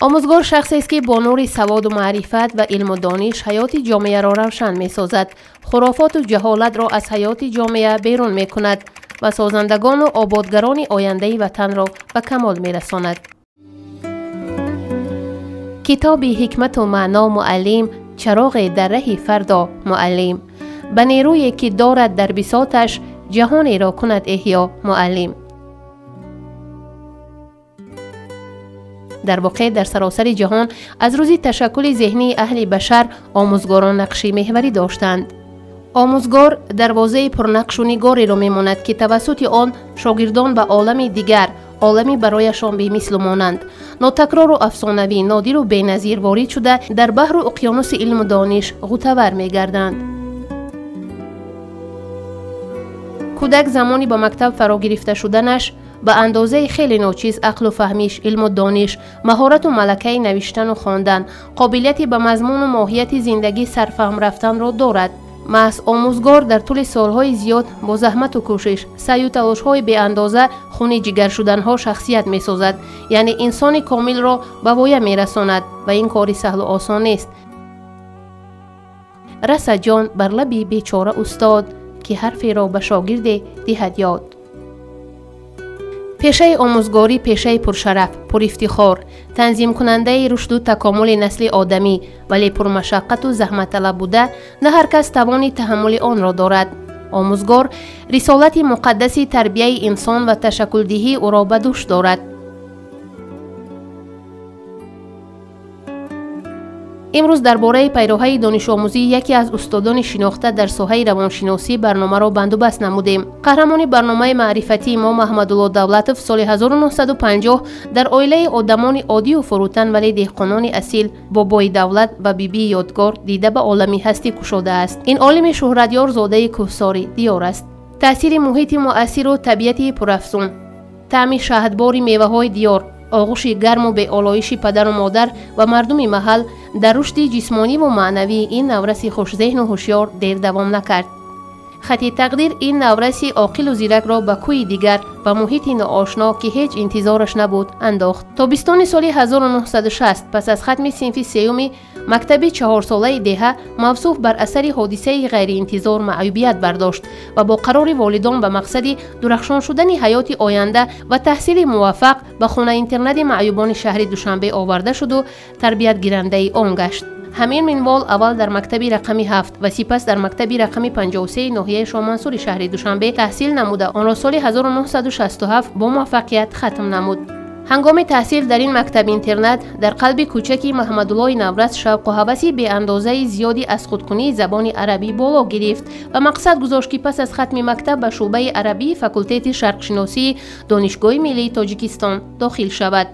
Омӯзгор шахсест, ки бо нури саводу маърифат ва илму дониш ҳаёти ҷомеаро равшан месозад, хурофоту ҷаҳолатро аз ҳаёти ҷомеа берун мекунад ва созандагону ободгарони ояндаи ватанро ба камол мерасонад. Китоби ҳикмату маъно муаллим, чароғе дар раҳи фардо муаллим, ба нерӯе ки дорад дар бисоташ, ҷаҳонеро кунад эҳё муаллим. Дар воқеъ, дар саросари ҷаҳон аз рӯзи ташаккули зеҳнии аҳли башар омӯзгорон нақши меҳварӣ доштанд. Омӯзгор дарвозаи пурнақшу нигореро мемонад, ки тавассути он шогирдон ба олами дигар, олами барояшон бемислу монанд, нотакрору афсонавӣ, нодиру беназир ворид шуда, дар баҳру уқёнуси илму дониш ғутавар мегарданд. Кӯдак замони ба мактаб фаро гирифта шуданаш ба андозаи хеле ночиз ақлу фаҳмиш, илму дониш, маҳорату малакаи навиштану хондан, қобилияти ба мазмуну моҳияти зиндагӣ сарфаҳм рафтанро дорад. Маҳз омӯзгор дар тӯли солҳои зиёд бо заҳмату кӯшиш, саъю талошҳои беандоза, хуни ҷигаршуданҳо шахсият месозад, яъне инсони комилро ба воя мерасонад ва ин кори саҳлу осон нест. Раса ҷон бар лаби бечора устод, ки ҳарферо ба шогирде диҳад ёд. Пешаи омӯзгорӣ пешаи пуршараф, пурифтихор, танзимкунандаи рушду такомули насли одамӣ, вале пурмашаққату заҳматталаб буда, на ҳар кас тавони таҳаммули онро дорад. Омӯзгор рисолати муқаддаси тарбияи инсон ва ташаккулдиҳии ӯро ба дӯш дорад. Имрӯз дар бораи пайроҳаи донишомӯзии яке аз устодони шинохта дар соҳаи равоншиносӣ барномаро бандубаст намудем. Қаҳрамони барномаи маърифатии мо Маҳмадулло Давлатов соли 1950 дар оилаи одамони оддию фурӯтан, вале деҳқонони асил, бобои Давлат ва бибии Ёдгор дида ба олами ҳастӣ кушодааст. Ин олими шӯҳратёр зодаи кӯҳсори диёр аст. Таъсири муҳити муассиру табиати пурафзун, таъми шаҳдбори меваҳои диёр, оғӯши гарму беолоиши падару модар ва мардуми маҳал дар рушди ҷисмониву маънавии ин навраси хушзеҳну ҳушёр дер давом накард. Хати тақдир ин навраси оқилу зиракро ба кӯи дигар ва муҳити ноошно, ки ҳеҷ интизораш набуд, андохт. Тобистони соли 1960 пас аз хатми синфи сеюми мактаби чаҳорсолаи деҳа, мавсуф бар асари ҳодисаи ғайриинтизор маъюбият бардошт ва бо қарори волидон ба мақсади дурахшон шудани ҳаёти оянда ва таҳсили муваффақ ба хонаинтернати маъюбони шаҳри Душанбе оварда шуду тарбиятгирандаи он гашт. Ҳамин минвол аввал дар мактаби рақами 7 ва сипас дар мактаби рақами 53 ноҳияи Шомансури шаҳри Душанбе таҳсил намуда, онро соли 1967 бо муваффақият хатм намуд. Ҳангоми таҳсил дар ин мактаби-интернат дар қалби кӯчаки Маҳмадуллои наврас шавқу ҳаваси беандозаи зиёди аз худкунии забони арабӣ боло гирифт ва мақсад гузошт, ки пас аз хатми мактаб ба шӯъбаи арабии факултети шарқшиносии Донишгоҳи миллии Тоҷикистон дохил шавад.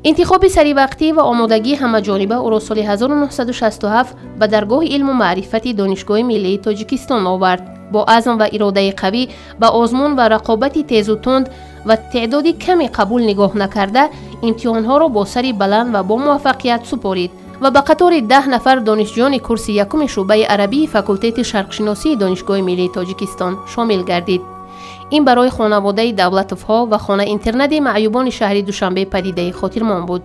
Интихоби саривақтӣ ва омодагии ҳамаҷониба ӯро соли 1967 ба даргоҳи илму маърифати Донишгоҳи миллии Тоҷикистон овард. Бо азм ва иродаи қавӣ ба озмун ва рақобати тезу тунд ва теъдоди ками қабул нигоҳ накарда, имтиҳонҳоро бо сари баланд ва бо муваффақият супорид ва ба қатори 10 нафар донишҷӯёни курси якуми шӯъбаи арабии факултети шарқшиносии Донишгоҳи миллии Тоҷикистон шомил гардид. Ин барои хонаводаи Давлатовҳо ва хонаинтернати маъюбони шаҳри Душанбе падидаи хотирмон буд.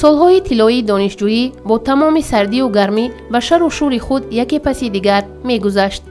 Солҳои тиллоии донишҷӯӣ бо тамоми сардию гармӣ ва шару шӯри худ яке паси дигар мегузашт.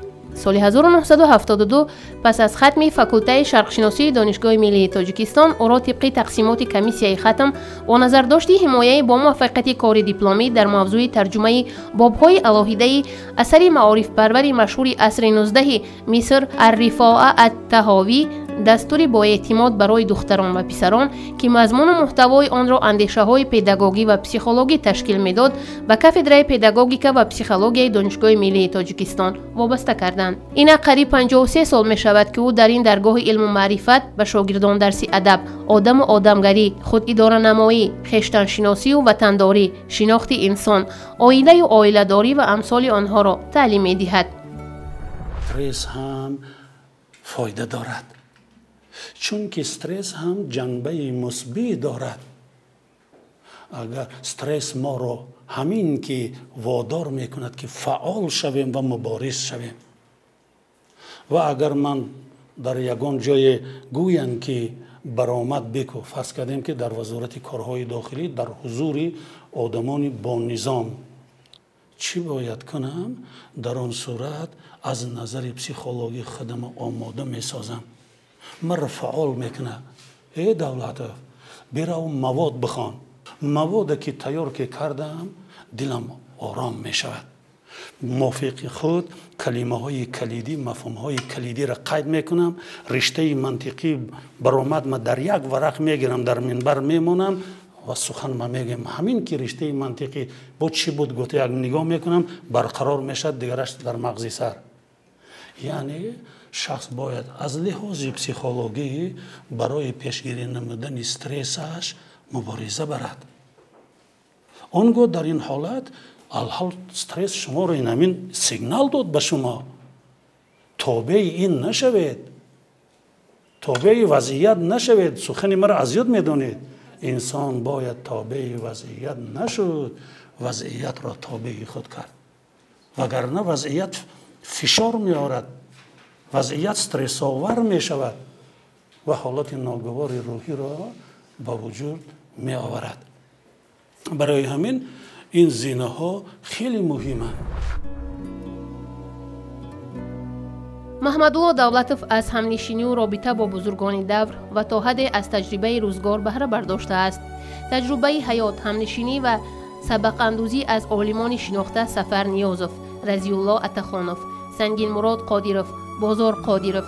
Соли 1972 пас аз хатми факултаи шарқшиносии Донишгоҳи миллии Тоҷикистон ӯро тибқи тақсимоти комиссияи хатм бо назардошти ҳимояи бо муваффақияти кори дипломӣ дар мавзӯи тарҷумаи бобҳои алоҳидаи асари маорифпарвари машҳури асри 19 Миср Ар-Рифоа ат-Таҳовӣ, дастури боэътимод барои духтарон ва писарон, ки мазмуну муҳтавои онро андешаҳои педагогӣ ва психологӣ ташкил медод, ба кафедраи педагогика ва психологияи Донишгоҳи миллии Тоҷикистон вобаста карданд. Инак қариб 53 сол мешавад, ки ӯ дар ин даргоҳи илму маърифат ба шогирдон дарси адаб, одаму одамгарӣ, худидоранамоӣ, хештаншиносию ватандорӣ, шинохти инсон, оилаю оиладорӣ ва амсоли онҳоро таълим медиҳад. Стресс ҳам фоида дорад, чунки стресс ҳам ҷанбаи мусбӣ дорад. Агар стресс моро ҳамин ки водор мекунад, ки фаъол шавем ва мубориз шавем, ва агар ман Дар ягон ҷое гӯянд, ки баромад бикун, фарз кардем, ки дар Вазорати корҳои дохилӣ дар ҳузури одамони бонизом чӣ бояд кунам? Дар он сурат аз назари психологӣ худамро омода месозам, маро фаъол мекунад. Э Давлатов, бирав мавод бихон. Маводе ки тайёр ки кардам, дилам ором мешавад. Мувофиқи худ калимаҳои калидӣ, мафҳумҳои калидиро қайд мекунам, риштаи мантиқӣ баромад ма дар як варақ мегирам, дар минбар мемонам ва сухан ма мегӯям. Ҳамин ки риштаи мантиқӣ бо чӣ буд гуфта як нигоҳ мекунам, барқарор мешавад, дигараш дар мағзи сар. Яъне шахс бояд аз лиҳози психологӣ барои пешгирӣ намудани стрессаш мубориза барад. Он гоҳ дар ин ҳолат алҳол стресс шуморо ин ҳамин сигнал дод ба шумо, тобеи ин нашавед, тобеи вазъият нашавед. Сухани маро аз ёд медонед. Инсон бояд тобеи вазъият нашуд, вазъиятро тобеи худ кард, вагарна вазъият фишор меорад, вазъият стрессовар мешавад ва ҳолати ногувори рӯҳиро ба вуҷуд меоварад. Барои ҳамин ин зинаҳо хеле муҳиманд. Маҳмадулло Давлатов аз ҳамнишинию робита бо бузургони давр ва то ҳадде аз таҷрибаи рӯзгор баҳра бардоштааст. Таҷрибаи ҳаёт, ҳамнишинӣ ва сабақандӯзӣ аз олимони шинохта Сафар Ниёзов, Разиулло Атахонов, Сангинмурод Қодиров, Бозор Қодиров,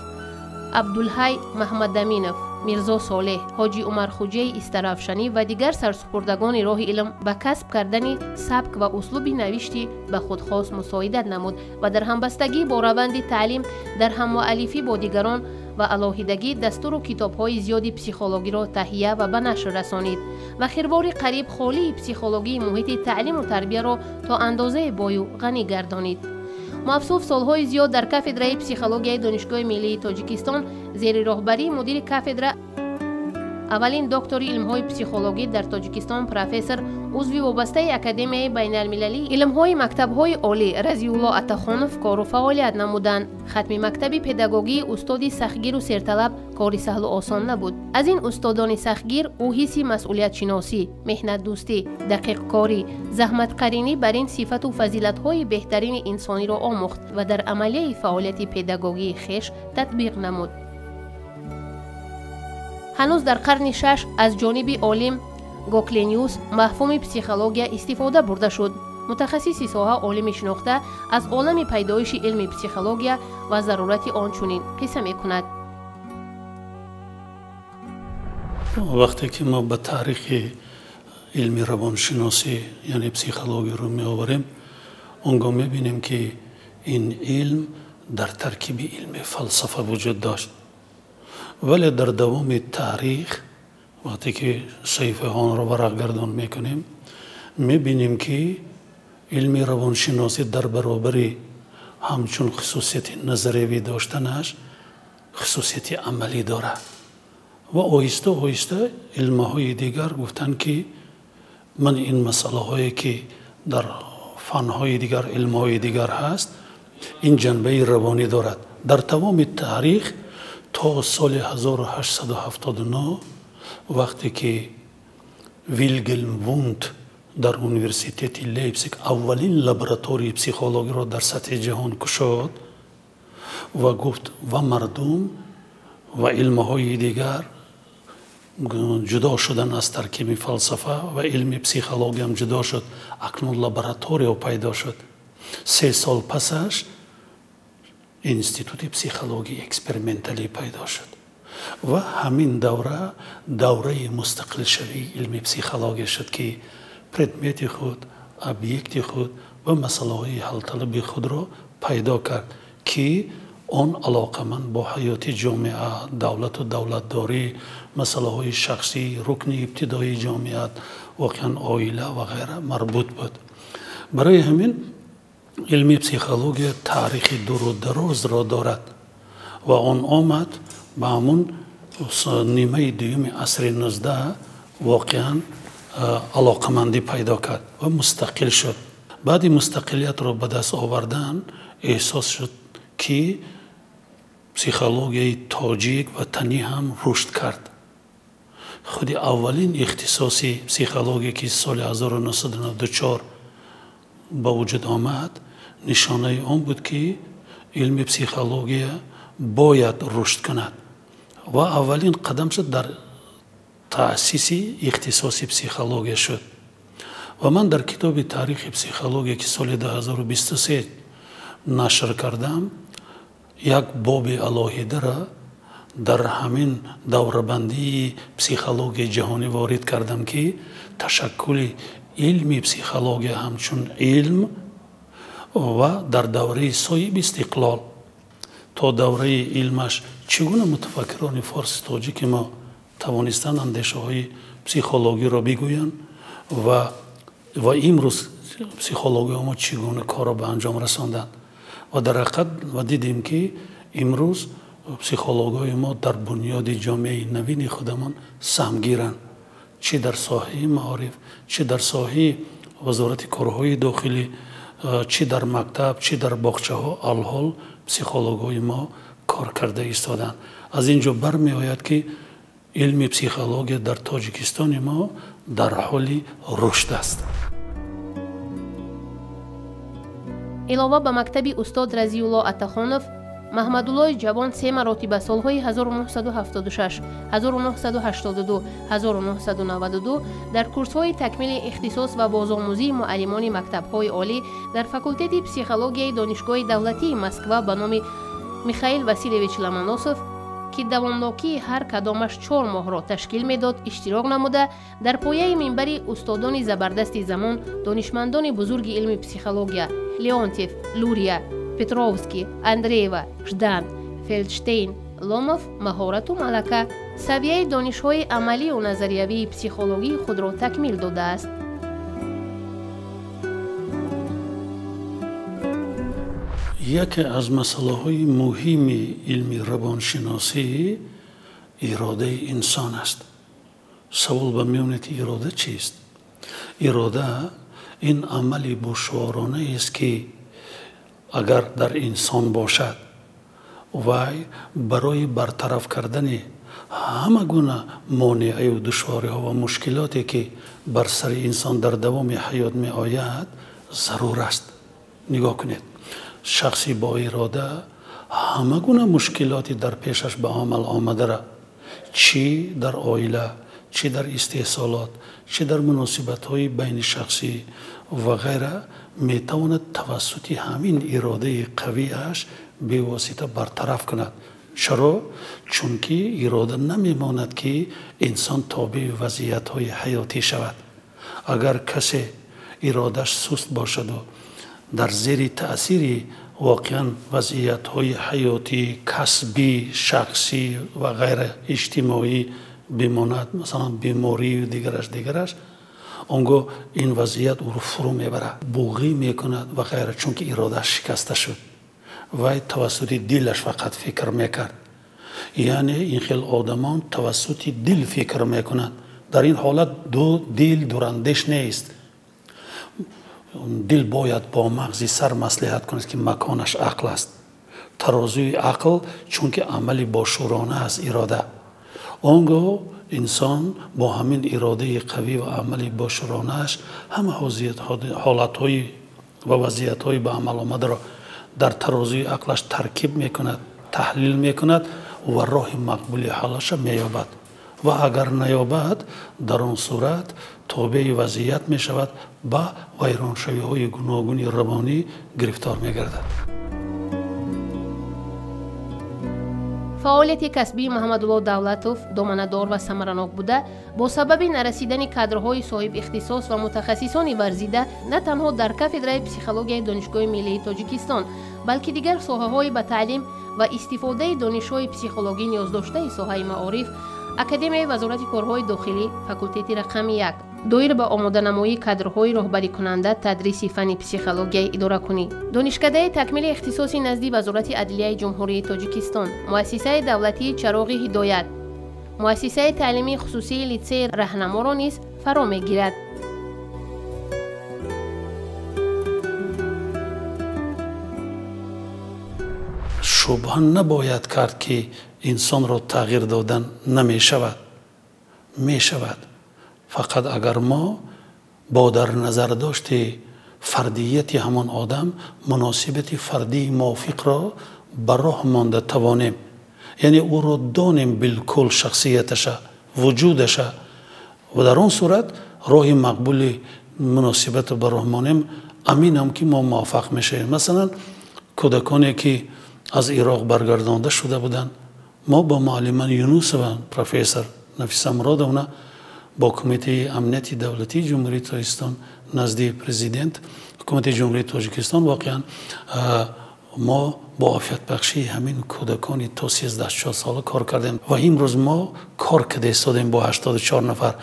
Абдулҳай Маҳмадаминов, Мирзо Солеҳ, Ҳоҷи Умархуҷаи Истаравшанӣ ва дигар сарсупурдагони роҳи илм ба касб кардани сабк ва услуби навишти ба худ хос мусоидат намуд ва дар ҳамбастагӣ бо раванди таълим, дар ҳаммуаллифӣ бо дигарон ва алоҳидагӣ дастуру китобҳои зиёди психологиро таҳия ва ба нашр расонид ва хирвори қариб холии психологии муҳити таълиму тарбияро то андозаи бою ғанӣ гардонид. Мавсуф солҳои зиёд дар кафедраи психологияи Донишгоҳи миллии Тоҷикистон зери роҳбарии мудири кафедра, аввалин доктори илмҳои психологӣ дар Тоҷикистон, профессор, узви вобастаи Академияи байналмилалии илмҳои мактабҳои олӣ Разиулло Атахонов кору фаъолият намуданд. Хатми мактаби педагогии устоди сахтгиру серталаб кори саҳлу осон набуд. Аз ин устодони сахтгир ӯ ҳисси масъулиятшиносӣ, меҳнатдӯстӣ, дақиқкорӣ, заҳматқаринӣ бар ин сифату фазилатҳои беҳтарини инсониро омӯхт ва дар амалияи фаъолияти педагогии хеш татбиқ намуд. Ҳанӯз дар қарни шаш аз ҷониби олим Гоклениус мафҳуми психология истифода бурда шуд. Мутахассиси соҳа, олими шинохта аз олами пайдоиши илми психология ва зарурати он чунин қисса мекунад. Вақте ки мо ба таърихи илми равоншиносӣ, яъне психологияро меоварем, он гоҳ мебинем, ки ин илм дар таркиби илми фалсафа вуҷуд дошт, вале дар давоми таърих вақте ки саҳифаҳои онро варақгардон мекунем, мебинем, ки илми равоншиносӣ дар баробари ҳамчун хусусияти назариявӣ доштанаш хусусияти амалӣ дорад ва оҳиста оҳиста илмҳои дигар гуфтанд, ки ман ин масъалаҳое ки дар фанҳои дигар, илмҳои дигар ҳаст, ин ҷанбаи равонӣ дорад. Дар тамоми таърих то соли 1879, вақте ки Вилгелм Вунд дар университети Лейпсиг аввалин лабораторияи психологиро дар сатҳи ҷаҳон кушод ва гуфт, ва мардум ва илмҳои дигар ҷудо шудан аз таркиби фалсафа ва илми психологиям ҷудо шуд, акнун лаборатория пайдо шуд. 3 сол пасаш Институти психологии эксперименталӣ пайдо шуд ва ҳамин давра давраи мустақилшавии илми психология шуд, ки предмети худ, объекти худ ва масъалаҳои ҳалталаби худро пайдо кард, ки он алоқаманд бо ҳаёти ҷомеа, давлату давлатдорӣ, масъалаҳои шахсӣ, рукни ибтидоии ҷомиат, воқеан оила ва ғайра марбут буд. Барои ҳамин илми психология таърихи дуру дарозро дорад ва он омад ба ҳамун нимаи дуюми асри 19 воқеан алоқамандӣ пайдо кард ва мустақил шуд. Баъди мустақилиятро ба даст овардан эҳсос шуд, ки Психологияи тоҷик ватанӣ ҳам рушд кард. Худи аввалин ихтисоси психология, ки соли 1994 ба вуҷуд омад, нишонаи он буд, ки илми психология бояд рушд кунад ва аввалин қадам шуд дар таъсиси ихтисоси психология шуд. Ва ман дар китоби таърихи психология, ки соли 2023 нашр кардам, як боби алоҳидаро дар ҳамин даврабандии психологияи ҷаҳонӣ ворид кардам, ки ташаккули илми психология ҳамчун илм ва дар давраи соҳиби истиқлол то давраи илмаш чӣ гуна мутафаккирони форси тоҷики мо тавонистанд андешаҳои психологиро бигӯянд ва имрӯз психологияи мо чӣ гуна корро ба анҷом расонданд. Ва дар ҳақиқат ва дидем, ки имрӯз психологҳои мо дар бунёди ҷомеаи навини худамон саҳмгиранд, чӣ дар соҳаи маориф, чӣ дар соҳаи вазорати корҳои дохилӣ, чӣ дар мактаб, чӣ дар боғчаҳо. Алҳол психологҳои мо кор карда истоданд. Аз ин ҷо бармеояд, ки илми психология дар Тоҷикистони мо дар ҳоли рушд аст. Илова ба мактаби устод Разиулло Атахонов, Маҳмадуллои ҷавон се маротиба солҳои 1976, 1982, 1992 дар курсҳои такмили ихтисос ва бозомӯзии муаллимони мактабҳои олӣ дар факултети психологияи Донишгоҳи давлатии Москва ба номи Михаил Васильевич Ломоносов, ки давомнокии ҳар кадомаш 4 моҳро ташкил медод, иштирок намуда, дар пояи минбари устодони забардасти замон, донишмандони бузурги илми психология Леонтьев, Лурия, Петровский, Андреева, Ждан, Фельдштейн, Ломов маҳорату малака, савияи донишҳои амалию назариявии психологии худро такмил додааст. Яке аз масъалаҳои муҳими илми равоншиносӣ иродаи инсон аст. Савол ба меонад, ки ирода чист? Ирода ин амали бушворонаест, ки агар дар инсон бошад, вай барои бартараф кардани ҳама гуна монеаю душвориҳо ва мушкилоте, ки бар сари инсон дар давоми ҳаёт меояд, зарур аст. Нигоҳ кунед, шахси бо ирода ҳама гуна мушкилоти дар пешаш ба амал омадара, чӣ дар оила, чӣ дар истеҳсолот, чӣ дар муносибатҳои байнишахсӣ ва ғайра, метавонад тавассути ҳамин иродаи қавиаш бевосита бартараф кунад. Чаро? Чунки ирода намемонад, ки инсон тобеи вазъиятҳои ҳаётӣ шавад. Агар касе иродаш суст бошаду дар зери таъсири воқеан вазъиятҳои ҳаётӣ, касбӣ, шахсӣ ва ғайра иҷтимоӣ бимонад, масалан беморию дигараш, он гоҳ ин вазъият ӯро фурӯ мебарад, буғӣ мекунад ва ғайра, чунки иродааш шикаста шуд. Вай тавассути дилаш фақат фикр мекард. Яъне ин хел одамон тавассути дил фикр мекунанд. Дар ин ҳолат дил дурандеш нест. Дил бояд бо мағзи сар маслиҳат кунад, ки маконаш ақл аст. Тарозуи ақл, чунки амали бошӯрона аст ирода. Он гоҳ инсон бо ҳамин иродаи қавӣ ва амали бошӯронааш ҳама ҳолатҳои ва вазъиятҳои ба амал омадаро дар тарозуи ақлаш таркиб мекунад, таҳлил мекунад ва роҳи мақбули ҳаллаша меёбад. Ва агар наёбад, дар он сурат тобеи вазъият мешавад, ба вайроншавиҳои гуногуни равонӣ гирифтор мегардад. Фаъолияти касбии Маҳмадулло Давлатов доманадор ва самаранок буда, бо сабаби нарасидани кадрҳои соҳибихтисос ва мутахассисони варзида на танҳо дар кафедраи психологияи Донишгоҳи миллии Тоҷикистон, балки дигар соҳаҳои ба таълим ва истифодаи донишҳои психологӣ ниёздоштаи соҳаи маориф, Академияи Вазорати корҳои дохилӣ, факултети рақами 1 доир ба омоданамоии кадрҳои роҳбарикунанда тадриси фанни психологияи идоракунӣ, Донишкадаи такмили ихтисоси назди Вазорати адлияи Ҷумҳурии Тоҷикистон, Муассисаи давлатии Чароғи ҳидоят, Муассисаи таълимии хусусии литсеи Раҳнаморо низ фаро мегирад. Шубҳа набояд кард, ки инсонро тағйир додан намешавад. Мешавад. Фақат агар мо бо дар назардошти фардияти ҳамон одам муносибати фардии мувофиқро ба роҳ монда тавонем, яъне ӯро донем билкул шахсияташа, вуҷудаша, ва дар он сурат роҳи мақбули муносибатро ба роҳ монем, аминам, ки мо муваффақ мешавем. Масалан, кӯдаконе, ки аз Ироқ баргардонда шуда буданд, мо бо муаллима Юнусова, профессор Нафиса Муродовна, бо Кумитаи амнияти давлатии Ҷумҳурии Тоҷикистон назди президент, ҳукумати Ҷумҳурии Тоҷикистон, воқеан мо бо офиятбахшии ҳамин кӯдакони то 13 сола кор кардем ва имрӯз мо кор карда истодем бо 84 нафар.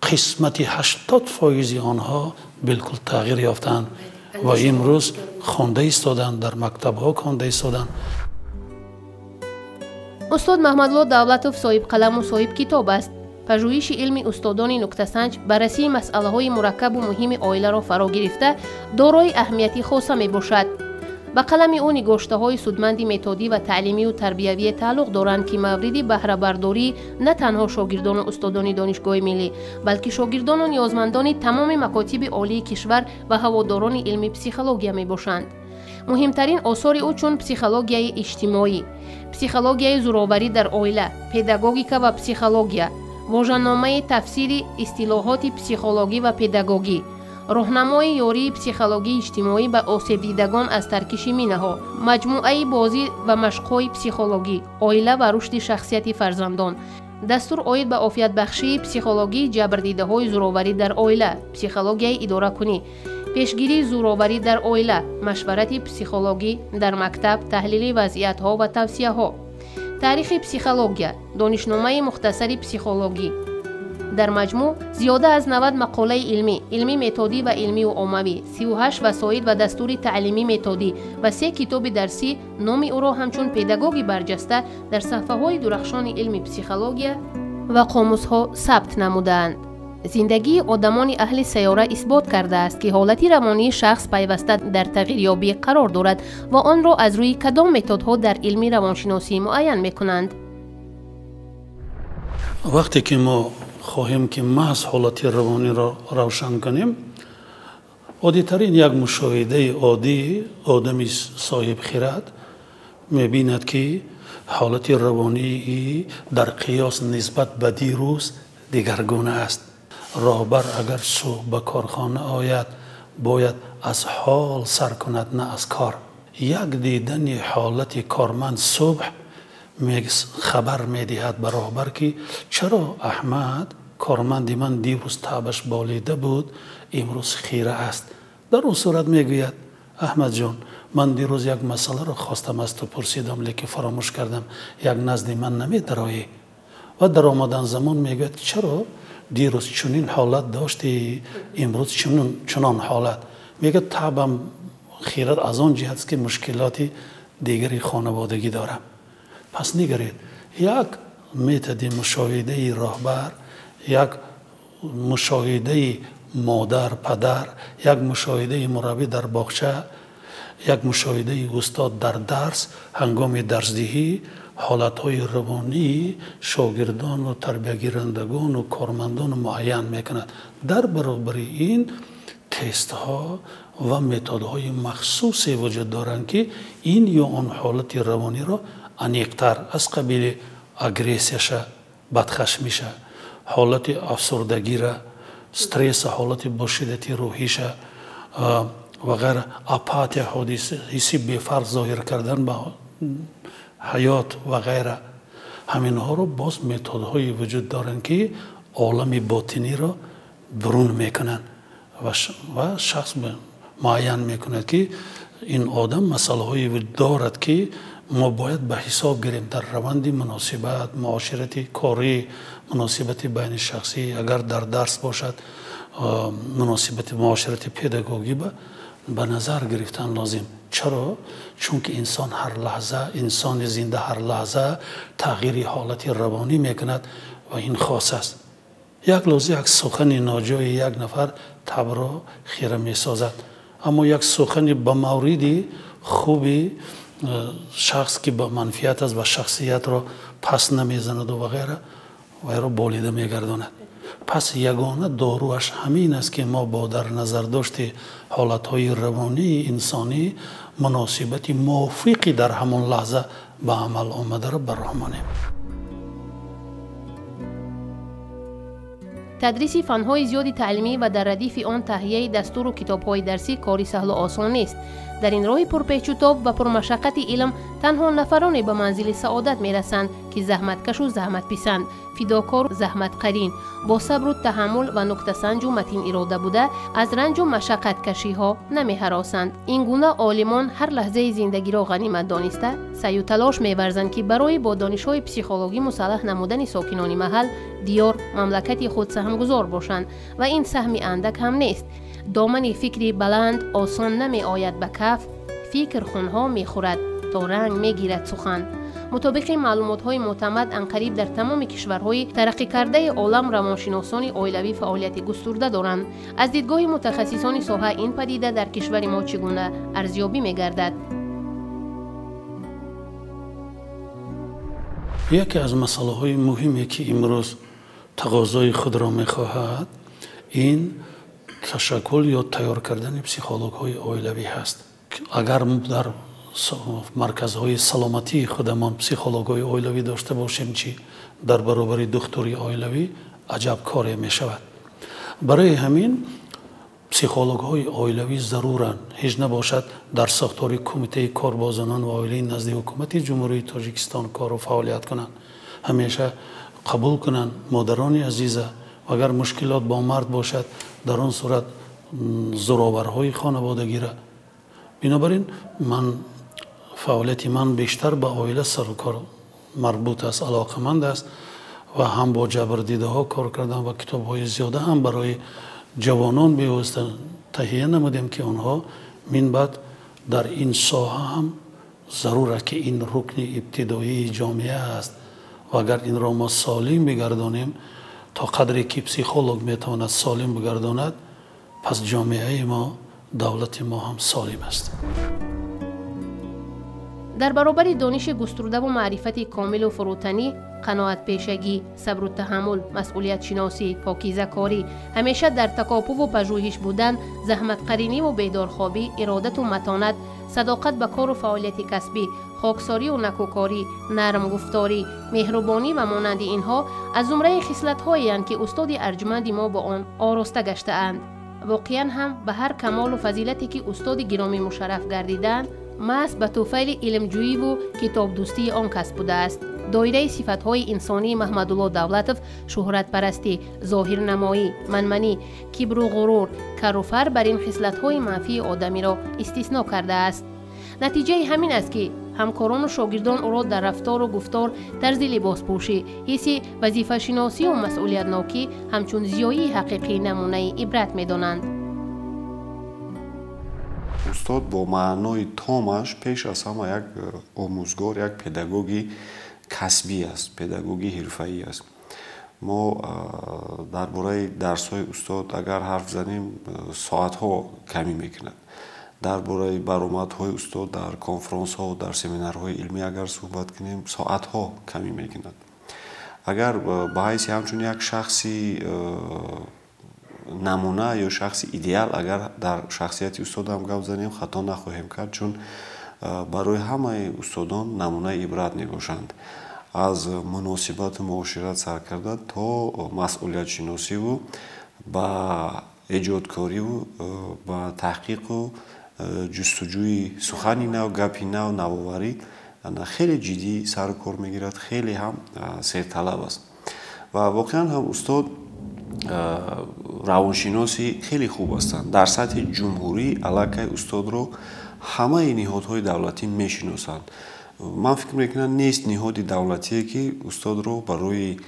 Қисмати 80 фоизи онҳо билкул тағйир ёфтаанд ва имрӯз хонда истоданд, дар мактабҳо хонда истоданд. Устод Маҳмадло Давлатов соҳибқаламу соҳибкитоб аст. Пажӯҳиши илми устодони нуктасанҷ баррасии масъалаҳои мураккабу муҳими оиларо фаро гирифта, дорои аҳамияти хоса мебошад. Ба қалами ӯ нигоштаҳои судманди методӣ ва таълимию тарбиявие тааллуқ доранд, ки мавриди баҳрабардорӣ на танҳо шогирдону устодони Донишгоҳи миллӣ, балки шогирдону ниёзмандони тамоми макотиби олии кишвар ва ҳаводорони илми психология мебошанд. Муҳимтарин осори ӯ чун «Психологияи иҷтимоӣ», «Психологияи зӯроварӣ дар оила», «Педагогика ва психология», «Вожаномаи тафсири истилоҳоти психологӣ ва педагогӣ», «Роҳнамои ёрии психологии иҷтимоӣ ба осебдидагон аз таркиши минаҳо», «Маҷмӯаи бозӣ ва машқҳои психологӣ», «Оила ва рушди шахсияти фарзандон», «Дастур оид ба офиятбахшии психологии ҷабрдидаҳои зӯроварӣ дар оила», «Психологияи идоракунӣ», «Пешгирии зӯроварӣ дар оила», «Машварати психологӣ дар мактаб: таҳлили вазъиятҳо ва тавсияҳо», «Таърихи психология», «Донишномаи мухтасари психологӣ», дар маҷмӯъ зиёда аз 90 мақолаи илмӣ, илмӣ методӣ ва илмию оммавӣ, 38 васоит ва дастури таълимӣ методӣ ва се китоби дарсӣ номи ӯро ҳамчун педагоги барҷаста дар саҳфаҳои дурахшони илми психология ва қомусҳо сабт намудаанд. Зиндагии одамони аҳли сайёра исбот кардааст, ки ҳолати равонии шахс пайваста дар тағйирёбӣ қарор дорад ва онро аз рӯи кадом методҳо дар илми равоншиносӣ муайян мекунанд? Вақте ки мо хоҳем, ки маҳз ҳолати равониро равшан кунем, оддитарин як мушоҳидаи оддии одами соҳибхирад мебинад, ки ҳолати равонии дар қиёс нисбат ба дирӯз дигаргуна аст. Роҳбар агар субҳ ба корхона ояд, бояд аз ҳол сар кунад, на аз кор. Як дидани ҳолати корманд субҳ хабар медиҳад ба роҳбар, ки чаро Аҳмад, корманди ман, дирӯз табаш болида буд, имрӯз хира аст. Дар он сурат мегӯяд: «Аҳмадҷон, ман дирӯз як масъаларо хостам аз ту пурсидам, лекин фаромӯш кардам, як назди ман намедароӣ?» Ва дар омадан замон мегӯяд: «Чаро дирӯз чунин ҳолат доштӣ, имрӯз чунон ҳолат?» Мегӯяд: «Табам хира аз он ҷиҳат, ки мушкилоти дигари хонаводагӣ дорам». Пас нигаред, як методи мушоҳидаи роҳбар, як мушоҳидаи модар, падар, як мушоҳидаи мураббӣ дар боғча, як мушоҳидаи устод дар дарс, ҳангоми дарсдиҳӣ ҳолатҳои равонии шогирдону тарбиягирандагону кормандону муайян мекунад. Дар баробари ин тестҳо ва методҳои махсусе вуҷуд доранд, ки ин ё он ҳолати равониро аниқтар, аз қабили агрессияша, бадхашмиша, ҳолати афсурдагира, стресса, ҳолати бошиддати рӯҳиша ва ғайра, апатия, ҳисси бефарқ зоҳир кардан ба ҳаёт ва ғайра. Ҳаминҳоро боз методҳое вуҷуд доранд, ки олами ботиниро бурун мекунанд ва шахс муайян мекунад, ки ин одам масъалаҳое дорад, ки мо бояд ба ҳисоб гирем дар раванди муносибат, муоширати корӣ, муносибати байни шахсӣ, агар дар дарс бошад, муносибати муоширати педагогӣ ба назар гирифтан лозим. Чаро? Чунки инсон ҳар лаҳза, инсони зинда ҳар лаҳза тағйири ҳолати равонӣ мекунад ва ин хос аст. Як лӯзи, як сухани ноҷои як нафар табро хира месозад, аммо як сухани ба мавриди хуби Шахс ки ба манфиат аст ва шахсиятро пас намезанаду ва ғайра, вайро болида мегардонад. Пас ягона доруаш ҳамин аст, ки мо бо дар назардошти ҳолатҳои равонии инсонӣ муносибати мувофиқи дар ҳамон лаҳза ба амал омадаро ба роҳ монем. Тадриси фанҳои зиёди таълимӣ ва дар радифи он таҳияи дастуру китобҳои дарсӣ кори саҳлу осон нест. Дар ин роҳи пурпечутоб ва пурмашаққати илм танҳо нафароне ба манзили саодат мерасанд, ки заҳматкашу заҳматписанд, фидокору заҳматқарин, бо сабру таҳаммул ва нуктасанҷу матин ирода буда, аз ранҷу машаққаткашиҳо намеҳаросанд. Ин гуна олимон ҳар лаҳзаи зиндагиро ғанимат дониста, саъю талош меварзанд, ки барои бо донишҳои психологӣ мусаллаҳ намудани сокинони маҳал, диёр, мамлакати худ саҳмгузор бошанд ва ин саҳми андак ҳам нест. Домани фикри баланд осон намеояд ба каф, фикр хунҳо мехӯрад, то ранг мегирад сухан. Мутобиқи маълумотҳои мӯътамад, анқариб дар тамоми кишварҳои тараққикардаи олам равоншиносони оилавӣ фаъолияти густурда доранд. Аз дидгоҳи мутахассисони соҳа ин падида дар кишвари мо чӣ гуна арзёбӣ мегардад? Яке аз масъалаҳои муҳиме, ки имрӯз тақозои худро мехоҳад, ин ташаккул ё тайёр кардани психологҳои оилавӣ ҳаст. Агар дар марказҳои саломатии худамон психологҳои оилавӣ дошта бошем, чӣ дар баробари духтури оилавӣ аҷаб коре мешавад. Барои ҳамин психологҳои оилавӣ заруранд. Ҳеҷ набошад дар сохтори кумитаи кор бо занон ва оилаи назди ҳукумати Ҷумҳурии Тоҷикистон кору фаъолият кунанд, ҳамеша қабул кунанд модарони азиза. Агар мушкилот бо мард бошад, дар он сурат зӯроварҳои хонаводагира. Бинобар ин ман фаъолияти ман бештар ба оила сарукор марбут аст, алоқаманд аст ва ҳам бо ҷабрдидаҳо кор кардам ва китобҳои зиёда ҳам барои ҷавонон бевосита таҳия намудем, ки онҳо минбаъд дар ин соҳа ҳам зарур аст, ки ин рукни ибтидоии ҷомеа аст ва агар инро мо солим бигардонем, то қадре ки психолог метавонад солим бигардонад, пас ҷомеаи мо, давлати мо ҳам солим аст. Дар баробари дониши густурдаву маърифати комилу фурӯтанӣ, қаноатпешагӣ, сабру таҳаммул, масъулиятшиносӣ, покизакорӣ, ҳамеша дар такопуву пажӯҳиш будан, заҳматқариниву бедорхобӣ, иродату матонат, садоқат ба кору фаъолияти касбӣ, хоксорию накӯкорӣ, нармгуфторӣ, меҳрубонӣ ва монанди инҳо аз зумраи хислатҳоеанд, ки устоди арҷманди мо бо он ороста гаштаанд. Воқеан ҳам ба ҳар камолу фазилате, ки устоди гиромӣ мушарраф гардидаанд, маҳз ба туфайли илмҷӯиву китобдӯстии он кас будааст. Доираи сифатҳои инсонии Маҳмадулло Давлатов шӯҳратпарастӣ, зоҳирнамоӣ, манманӣ, кибру ғурур, каруфар бар ин хислатҳои манфии одамиро истисно кардааст. Натиҷаи ҳамин аст, ки ҳамкорону шогирдон ӯро дар рафтору гуфтор, тарзи либоспӯшӣ, ҳисси вазифашиносию масъулиятнокӣ ҳамчун зиёии ҳақиқӣ намунаи ибрат медонанд. Устод бо маънои томаш пеш аз ҳама як омӯзгор, як педагоги касбӣ аст, педагоги ҳирфаӣ аст. Мо дар бораи дарсҳои устод агар ҳарф занем, соатҳо камӣ мекунад. Дар бораи баромадҳои устод дар конфронсҳо, дар семинарҳои илмӣ агар суҳбат кунем, соатҳо камӣ мекунад. Агар ба ҳайси ҳамчун як шахси намуна ё шахси идеал агар дар шахсияти устодам гап занем, хато нахоҳем кард, чун барои ҳамаи устодон намунаи ибрат мебошанд. Аз муносибату муошират сар карда то масъулиятшиносиву ба эҷодкориву ба таҳқиқу ҷустуҷӯи сухани нав, гапи нав, навоварӣ хеле ҷиддӣ сару кор мегирад, хеле ҳам серталаб аст. Ва воқеан ҳам устод равоншиноси хеле хуб ҳастанд. Дар сатҳи ҷумҳурӣ аллакай устодро ҳамаи ниҳодҳои давлатӣ мешиносанд. Ман фикр мекунам, нест ниҳоди давлатие, ки устодро барои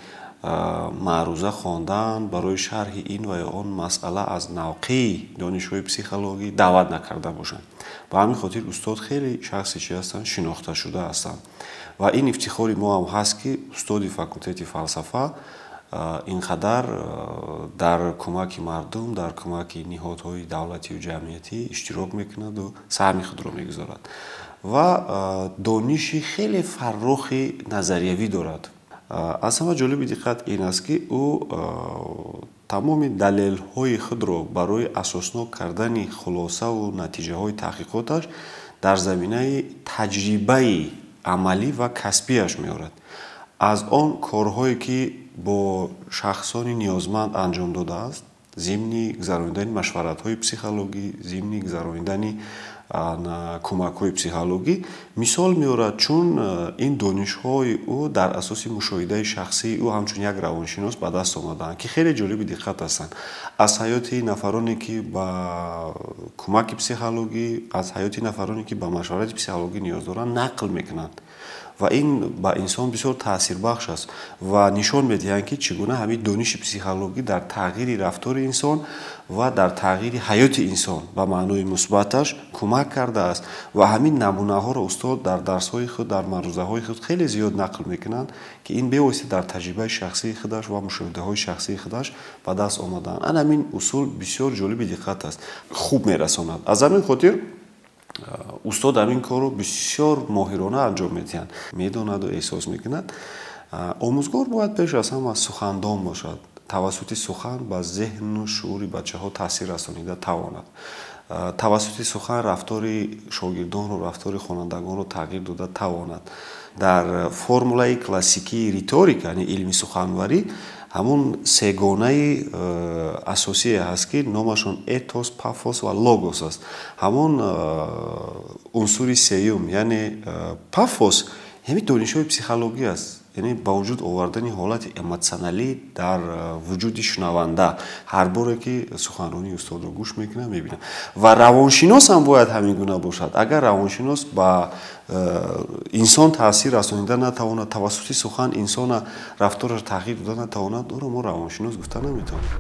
маъруза хондан, барои шарҳи ин ва ё он масъала аз навқеи донишҳои психологӣ даъват накарда бошанд. Ба ҳамин хотир устод хеле шахси чи ҳастанд, шинохташуда ҳастанд. Ва ин ифтихори мо ҳам ҳаст, ки устоди факултети фалсафа ин қадар дар кӯмаки мардум, дар кӯмаки ниҳодҳои давлатию ҷамъиятӣ иштирок мекунаду саҳми худро мегузорад. Ва дониши хеле фаррохи назариявӣ дорад. Аз ҳама ҷолиби диққат ин аст, ки ӯ тамоми далелҳои худро барои асоснок кардани хулосаву натиҷаҳои таҳқиқоташ дар заминаи таҷрибаи амалӣ ва касбиаш меорад. Аз он корҳое, ки бо шахсони ниёзманд анҷом додааст, зимни гузаронидани машваратҳои психологӣ, зимни гузаронидани кӯмакҳои психологӣ мисол меорад, чун ин донишҳои ӯ дар асоси мушоҳидаи шахсии ӯ ҳамчун як равоншинос ба даст омадаанд, ки хеле ҷолиби диққат ҳастанд. Аз ҳаёти нафароне, ки ба кӯмаки психологӣ, аз ҳаёти нафароне, ки ба машварати психологӣ ниёз доранд, нақл мекунанд. Ва ин ба инсон бисёр таъсирбахш аст ва нишон медиҳанд, ки чӣ гуна ҳамин дониши психологӣ дар тағйири рафтори инсон ва дар тағйири ҳаёти инсон ба маънои мусбаташ кӯмак кардааст. Ва ҳамин намунаҳоро устод дар дарсҳои худ, дар маърузаҳои худ хеле зиёд нақл мекунанд, ки ин бевосита дар таҷрибаи шахсии худаш ва мушоҳидаҳои шахсии худаш ба даст омадаанд. Ан ҳамин усул бисёр ҷолиби диққат аст, хуб мерасонад. Аз ҳамин хотир устод ҳамин корро бисёр моҳирона анҷом медиҳанд, медонаду эҳсос мекунад. Омӯзгор бояд пеш аз ҳама сухандон бошад, тавассути сухан ба зеҳну шуури бачаҳо таъсир расонида тавонад, тавассути сухан рафтори шогирдонро, рафтори хонандагонро тағйир дода тавонад. Дар формулаи классикии риторика, яъне илми суханварӣ, ҳамон сегонаи асосие ҳаст, ки номашон этос, пафос ва логос аст. Ҳамон унсури сеюм, яъне пафос, ҳамин донишҳои психологӣ аст, яъне ба вуҷуд овардани ҳолати эмотсионалӣ дар вуҷуди шунаванда. Ҳар боре ки суханронии устодро гӯш мекунам, мебинам. Ва равоншинос ҳам бояд ҳамин гуна бошад. Агар равоншинос ба инсон таъсир расонида натавонад, тавассути сухан инсона рафтораш тағйир дода натавонад, ӯро мо равоншинос гуфта наметавонем.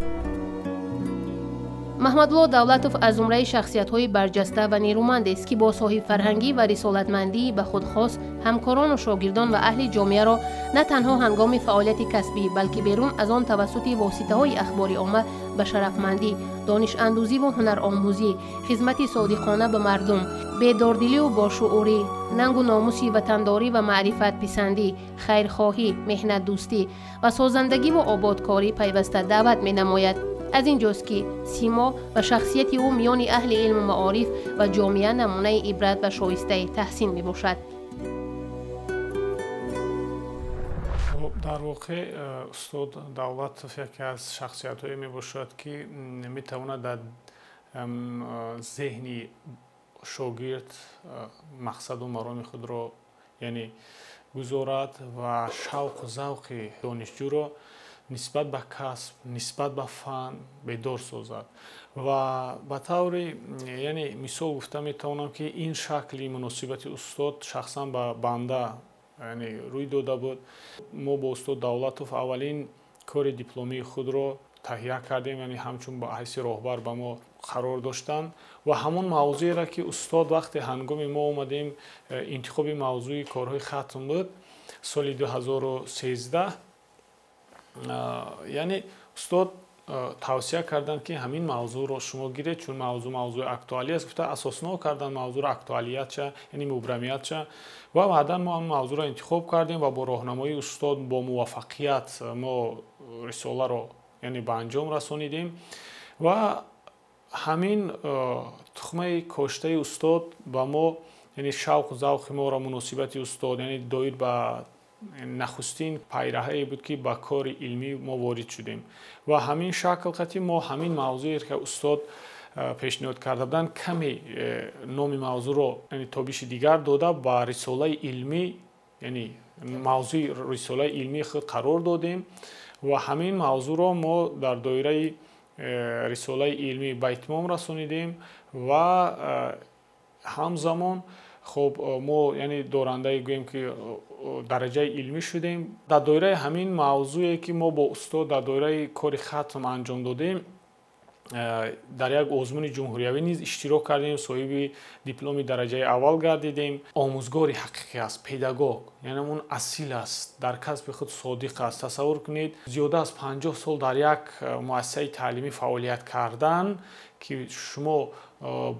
Маҳмадулло Давлатов аз зумраи шахсиятҳои барҷаста ва нерӯмандест, ки бо соҳибфарҳангӣ ва рисолатмандии ба худ хос ҳамкорону шогирдон ва аҳли ҷомеаро на танҳо ҳангоми фаъолияти касбӣ, балки берун аз он тавассути воситаҳои ахбори омма ба шарафмандӣ, донишандӯзиву ҳунаромӯзӣ, хизмати содиқона ба мардум, бедордилию бошуурӣ, нангу номуси ватандорӣ ва маърифатписандӣ, хайрхоҳӣ, меҳнатдӯстӣ ва созандагиву ободкорӣ пайваста даъват менамояд. Аз ин ҷост, ки симо ва шахсияти ӯ миёни аҳли илму маориф ва ҷомеа намунаи ибрат ва шоистаи таҳсин мебошад. Дар воқеъ устод Давлатов яке аз шахсиятҳое мебошад, ки метавонад дар зеҳни шогирд мақсаду мароми худро, яъне гузорад ва шавқу завқи донишҷӯро нисбат ба касб, нисбат ба фан бедор созад. Ва ба таври, яъне мисол гуфта метавонам, ки ин шакли муносибати устод шахсан ба банда, яъне рӯй дода буд. Мо бо устод Давлатов аввалин кори дипломии худро таҳия кардем, яъне ҳамчун ба ҳайси роҳбар ба мо қарор доштанд ва ҳамон мавзӯеро, ки устод вақте ҳангоми мо омадем интихоби мавзӯи корҳои хатм буд соли 2013, яъне устод тавсия карданд, ки ҳамин мавзӯъро шумо гиред, чун мавзӯъ мавзӯи актуалӣ аст, гуфта асоснок карданд мавзӯъро, актуалиятша, яъне мубрамиятша. Ва баъдан мо ҳамин мавзӯъро интихоб кардем ва бо роҳнамоии устод бо муваффақият мо рисоларо, яъне ба анҷом расонидем. Ва ҳамин тухмаи коштаи устод ба мо, яъне шавқу завқи моро, муносибати устод, яъне доир ба нахустин пайраҳае буд, ки ба кори илмӣ мо ворид шудем. Ва ҳамин шакл қати мо ҳамин мавзӯе, ки устод пешниҳод карда буданд, каме номи мавзӯъро, яъне тобиши дигар дода, ба рисолаи илмӣ, яъне мавзӯи рисолаи илмии худ қарор додем. Ва ҳамин мавзӯъро мо дар доираи рисолаи илмӣ ба итмом расонидем ва ҳамзамон хоб мо, яъне дорандаи гӯем ки дараҷаи илмӣ шудем. Дар доираи ҳамин мавзӯе, ки мо бо устод дар доираи кори хатм анҷом додем, дар як озмуни ҷумҳуриявӣ низ иштирок кардем, соҳиби дипломи дараҷаи аввал гардидем. Омӯзгори ҳақиқӣ аст, педагог, яъне он асил аст, дар касби худ содиқ аст. Тасаввур кунед, зиёда аз 50 сол дар як муассисаи таълимӣ фаъолият кардан, ки шумо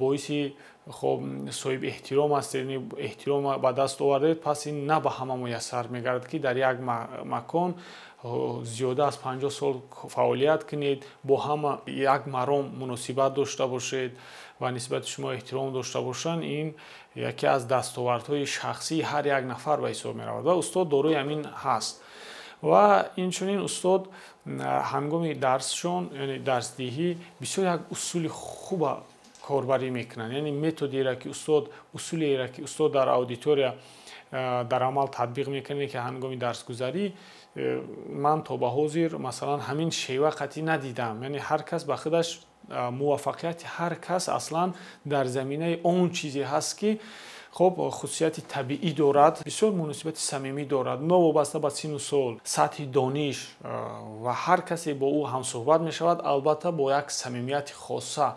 боиси Хоб, соҳиби эҳтиром ҳастед, эҳтиром ба даст овардед, пас ин на ба ҳама муяссар мегардад, ки дар як макон зиёда аз 50 сол фаъолият кунед, бо ҳама як маром муносибат дошта бошед ва нисбати шумо эҳтиром дошта бошанд. Ин яке аз дастовардҳои шахсии ҳар як нафар ба ҳисоб меравад ва устод дорои ҳамин ҳаст. Ва инчунин устод ҳангоми дарсшон, яъне дарсдиҳӣ, бисёр як усули хуба корбарӣ мекунанд. Яъне методеро ки устод, усулеро ки устод дар аудитория дар амал татбиқ мекунад, ки ҳангоми дарсгузарӣ ман то ба ҳозир масалан ҳамин шева қатъӣ надидам. Яъне ҳар кас ба худаш муваффақияти ҳар кас аслан дар заминаи он чизе ҳаст, ки хоб хусусияти табиӣ дорад, бисёр муносибати самимӣ дорад, новобаста ба синну сол, сатҳи дониш, ва ҳар касе бо ӯ ҳамсӯҳбат мешавад, албатта бо як самимияти хоса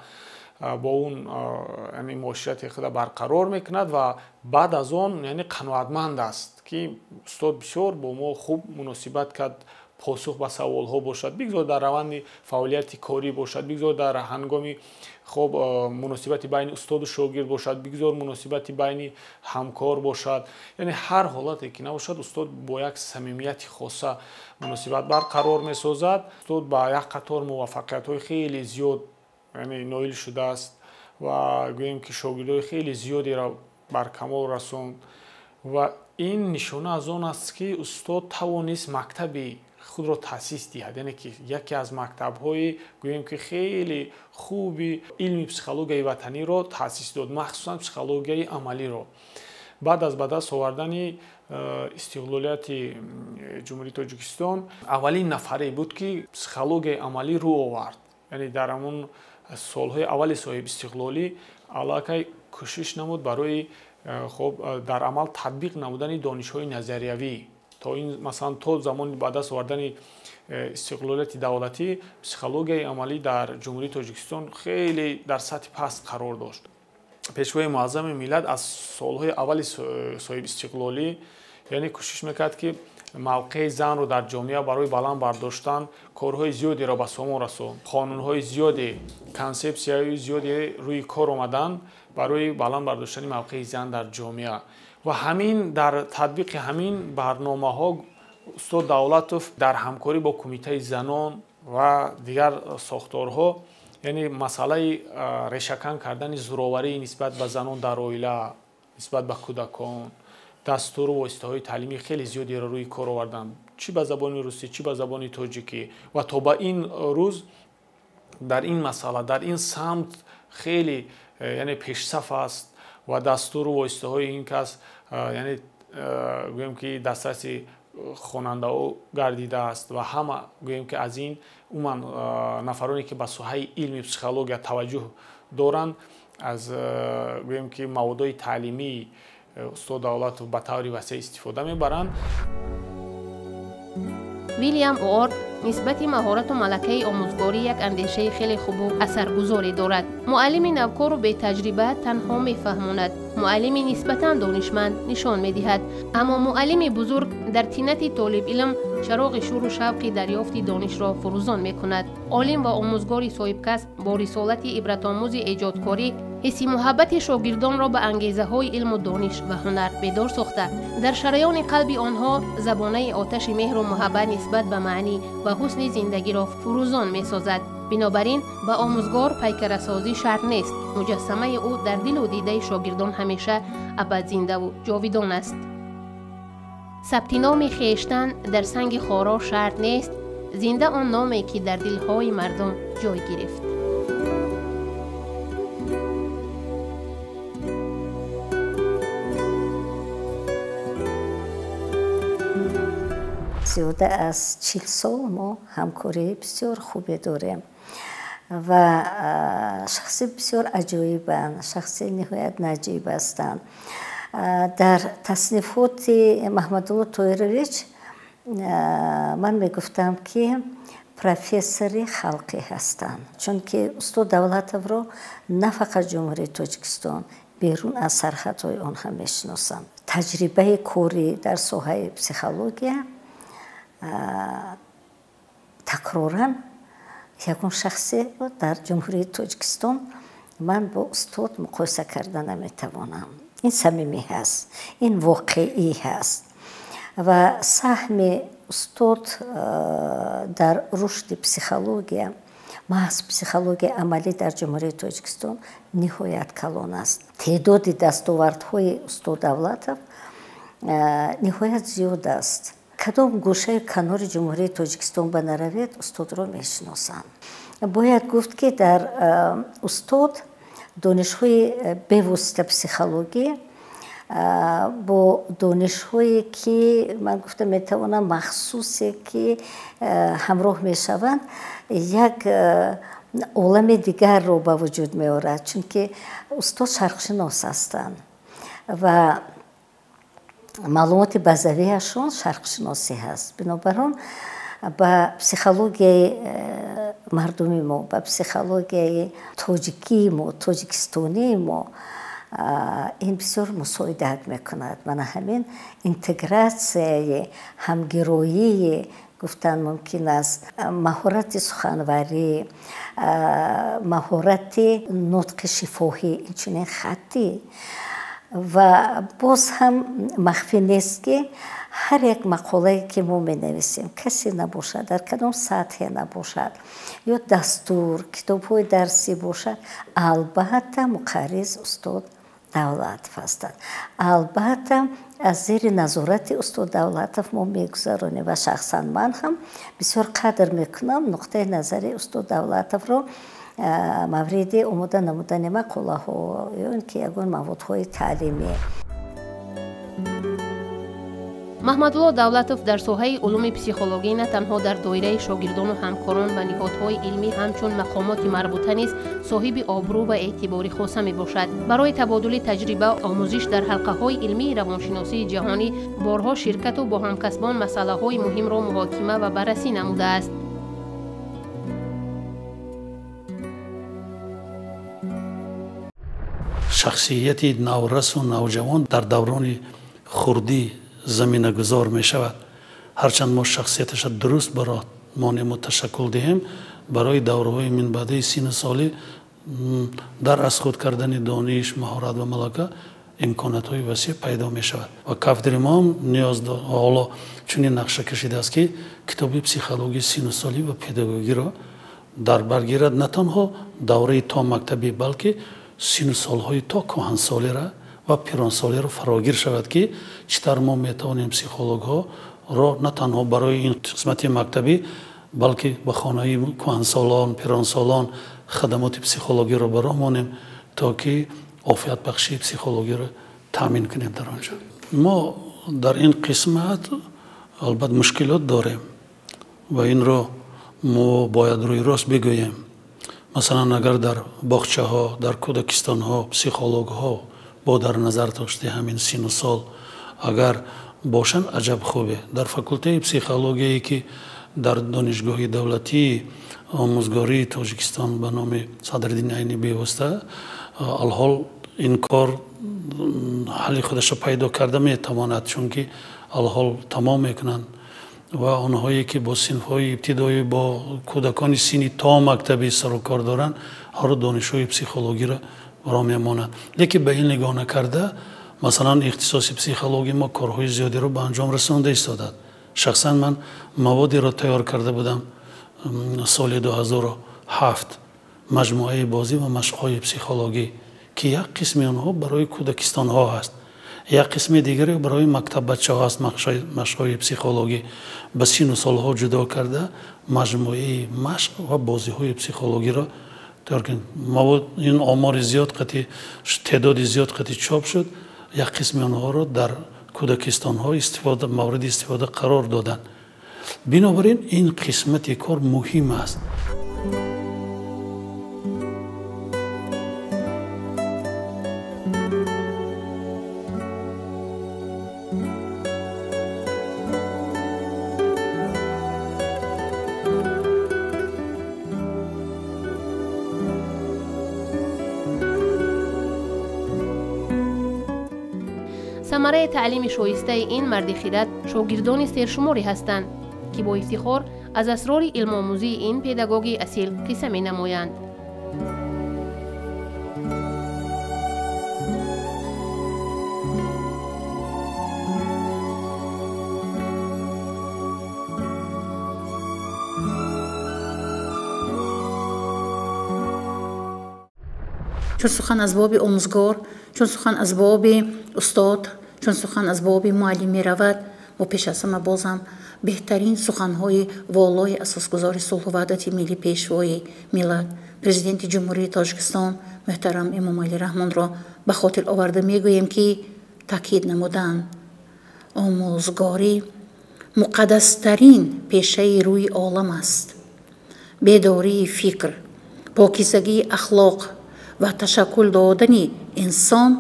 бо он яъне муоширати худа барқарор мекунад ва баъд аз он яъне қаноатманд аст, ки устод бисёр бо мо хуб муносибат кард, посух ба саволҳо бошад, бигзор дар раванди фаъолияти корӣ бошад, бигзор дар ҳангоми хоб муносибати байни устоду шогирд бошад, бигзор муносибати байни ҳамкор бошад. Яъне ҳар ҳолате ки набошад, устод бо як самимияти хоса муносибат барқарор месозад. Устод ба як қатор муваффақиятҳои хеле зиёд яъне ноил шудааст ва гӯем ки шогирдои хеле зиёдеро бар камол расонд ва ин нишона аз он аст, ки устод тавонист мактаби худро таъсис диҳад, яъне ки яке аз мактабҳои гӯем ки хеле хуби илми психологияи ватаниро таъсис дод, махсусан психологияи амалиро. Баъд аз ба даст овардани истиқлолияти Ҷумҳурии Тоҷикистон аввалин нафаре буд, ки психологияи амалӣ рӯ овард. Яъне дар ҳамон солҳои аввали соҳибистиқлолӣ аллакай кӯшиш намуд барои хоб дар амал татбиқ намудани донишҳои назариявӣ. То ин масалан то замони ба даст овардани истиқлолияти давлатӣ психологияи амалӣ дар Ҷумҳурии Тоҷикистон хеле дар сатҳи паст қарор дошт. Пешвои муаззами миллат аз солҳои аввали соҳибистиқлолӣ яъне кӯшиш мекард, ки мавқеи занро дар ҷомеа барои баланд бардоштан корҳои зиёдеро ба сомон расонд. Қонунҳои зиёде, консепсияҳои зиёде рӯи кор омаданд барои баланд бардоштани мавқеи зан дар ҷомеа. Ва ҳамин дар татбиқи ҳамин барномаҳо устод Давлатов дар ҳамкорӣ бо Кумитаи занон ва дигар сохторҳо, яъне масъалаи решакан кардани зӯроварӣ нисбат ба занон дар оила, нисбат ба кӯдакон, дастуру воситаҳои таълимӣ хеле зиёдеро рӯи кор оварданд, чӣ ба забони русӣ, чӣ ба забони тоҷикӣ. Ва то ба ин рӯз дар ин масъала, дар ин самт хеле яъне пешсаф аст ва дастуру воситаҳои ин кас яъне гӯем ки дастраси хонандаҳо гардидааст ва ҳама гӯем ки аз ин умуман нафароне ки ба соҳаи илми психология таваҷҷӯҳ доранд, аз гӯем ки маводҳои таълимии устод Давлатов ба таври васеъ истифода мебаранд. Вилям Уорд нисбати маҳорату малакаи омӯзгорӣ як андешаи хеле хубу асаргузоре дорад. Муаллими навкору бетаҷриба танҳо мефаҳмонад, муаллими нисбатан донишманд нишон медиҳад, аммо муаллими бузург дар тинати толибилм чароғи шуру шавқи дарёфти донишро фурӯзон мекунад. Олим ва омӯзгори соҳибкасб бо рисолати ибратомӯзи эҷодкорӣ ҳисси муҳаббати шогирдонро ба ангезаҳои илму дониш ва ҳунар бедор сохта, дар шараёни қалби онҳо забонаи оташи меҳру муҳаббат нисбат ба маънӣ ва ҳусни зиндагиро фурӯзон месозад. Бинобар ин ба омӯзгор пайкарасозӣ шарт нест. Муҷассамаи ӯ дар дилу дидаи шогирдон ҳамеша абадзиндаву ҷовидон аст. Сабти номи хештан дар санги хоро шарт нест, зинда он номе ки дар дилҳои мардум ҷой гирифт. Зиёда аз 40 сол мо ҳамкории бисёр хубе дорем ва шахси бисёр аҷоибанд, шахси ниҳоят наҷиб ҳастанд. Дар таснифоти Маҳмадулло Тоирович ман мегуфтам, ки профессори халқӣ ҳастанд, чунки устод Давлатовро на фақат Ҷумҳурии Тоҷикистон, берун аз сарҳадҳои он ҳам мешиносанд. Таҷрибаи корӣ дар соҳаи психология такроран ягон шахсеро дар Ҷумҳурии Тоҷикистон Ман бо устод муқоиса карда наметавонам. Ин самимӣ ҳаст, ин воқеӣ ҳаст. Ва саҳми устод дар рушди психология, маҳз психологияи амалӣ дар Ҷумҳурии Тоҷикистон ниҳоят калон аст. Теъдоди дастовардҳои устод Давлатов ниҳоят зиёд аст. Кадом гӯшаи канори Ҷумҳурии Тоҷикистон ба наравед, устодро мешиносанд. Бояд гуфт, ки дар устод донишҳои бевосита психологӣ бо донишҳое, ки ман гуфта метавонам, махсусе, ки ҳамроҳ мешаванд, як олами дигарро ба вуҷуд меорад, чунки устод шарқшинос ҳастанд ва маълумоти базавиашон шарқшиносӣ ҳаст. Бинобар он ба психологияи мардуми мо, ба психологияи тоҷикии мо, тоҷикистонии мо ин бисёр мусоидат мекунад. Мана ҳамин интегратсияи ҳамгироии, гуфтан мумкин аст, маҳорати суханварӣ, маҳорати нутқи шифоҳӣ, инчунин хаттӣ. Ва боз ҳам махфӣ нест, ки ҳар як мақолае, ки мо менависем, касе набошад, дар кадом сатҳе набошад, ё дастур, китобҳои дарсӣ бошад, албатта муқарриз устод Давлатов ҳастанд. Албатта аз зери назорати устод Давлатов мо мегузаронем ва шахсан ман ҳам бисёр қадр мекунам нуқтаи назари устод Давлатовро мавриди омода намудани мақолаҳо ё ин ки ягон маводҳои таълимӣ. Маҳмадулло Давлатов дар соҳаи улуми психологӣ на танҳо дар доираи шогирдону ҳамкорон ва ниҳодҳои илмӣ, ҳамчун мақомоти марбута низ соҳиби обрӯ ва эътибори хоса мебошад. Барои табодули таҷриба, омӯзиш дар ҳалқаҳои илмии равоншиносии ҷаҳонӣ борҳо ширкату бо ҳамкасбон масъалаҳои муҳимро муҳокима ва баррасӣ намудааст. Шахсияти наврасу навҷавон дар даврони хурдӣ заминагузор мешавад. Ҳарчанд мо шахсияташа дуруст баро монему ташаккул диҳем, барои давраҳои минбаъдаи сину солӣ дар аз худ кардани дониш, маҳорат ва малака имкониятҳои васеъ пайдо мешавад. Ва кафедраи мо ҳам ниёз ҳоло чунин нақша кашидааст, ки китоби психологияи синусолӣ ва педагогиро дар бар гирад на танҳо давраи то мактабӣ, балки синусолҳои то кӯҳансолиро ва пиронсолиро фарогир шавад, ки чӣ тавр мо метавонем психологҳоро на танҳо барои ин қисмати мактабӣ, балки ба хонаи кӯҳансолон, пиронсолон хадамоти психологиро ба роҳ монем, то ки офиятбахшии психологиро таъмин кунем дар он ҷо. Мо дар ин қисмат албатта мушкилот дорем ва инро мо бояд рӯи рост бигӯем. Масалан, агар дар боғчаҳо, дар кӯдакистонҳо психологҳо бо дар назар дошти ҳамин сину сол агар бошанд, аҷаб хубе. Дар факултаи психологияе, ки дар Донишгоҳи давлатии омӯзгории Тоҷикистон ба номи Садриддин Айнӣ бевосита, алҳол ин кор ҳалли худашро пайдо карда метавонад, чунки алҳол тамом мекунанд ва онҳое, ки бо синфҳои ибтидоӣ, бо кӯдакони синни то мактабӣ сарукор доранд, ҳаро донишҳои психологиро роҳ мемонанд. Лекин ба ин нигоҳ накарда, масалан, ихтисоси психология мо корҳои зиёдеро ба анҷом расонда истодад. Шахсан ман маводеро тайёр карда будам соли 2007, маҷмӯаи бозӣ ва машқҳои психологӣ, ки як қисми онҳо барои кӯдакистонҳо ҳаст, як қисми дигаре барои мактаббачаҳо ҳаст. Машқҳои психологӣ ба сину солҳо ҷудо карда, маҷмӯаи машқ ва бозиҳои психологиро тайёр кардем. Мавод ин омори зиёд қати, теъдоди зиёд қати чоп шуд. Як қисми онҳоро дар кӯдакистонҳо мавриди истифода қарор доданд. Бинобар ин ин қисмати кор муҳим аст. Самараи таълими шоистаи ин марди хирад шогирдони сершуморе ҳастанд, ки бо ифтихор аз асрори илмомӯзии ин педагоги асил қисса менамоянд. Чун сухан аз боби омӯзгор, чун сухан аз боби устод, чун сухан аз боби муаллим меравад, мо пеш аз ҳама бозам беҳтарин суханҳои волои асосгузори сулҳу ваҳдати миллӣ, пешвои миллат, президенти Ҷумҳурии Тоҷикистон муҳтарам Эмомалӣ Раҳмонро ба хотир оварда мегӯем, ки таъкид намуданд: омӯзгорӣ муқаддастарин пешаи рӯи олам аст. Бедории фикр, покизагии ахлоқ ва ташаккул додани инсон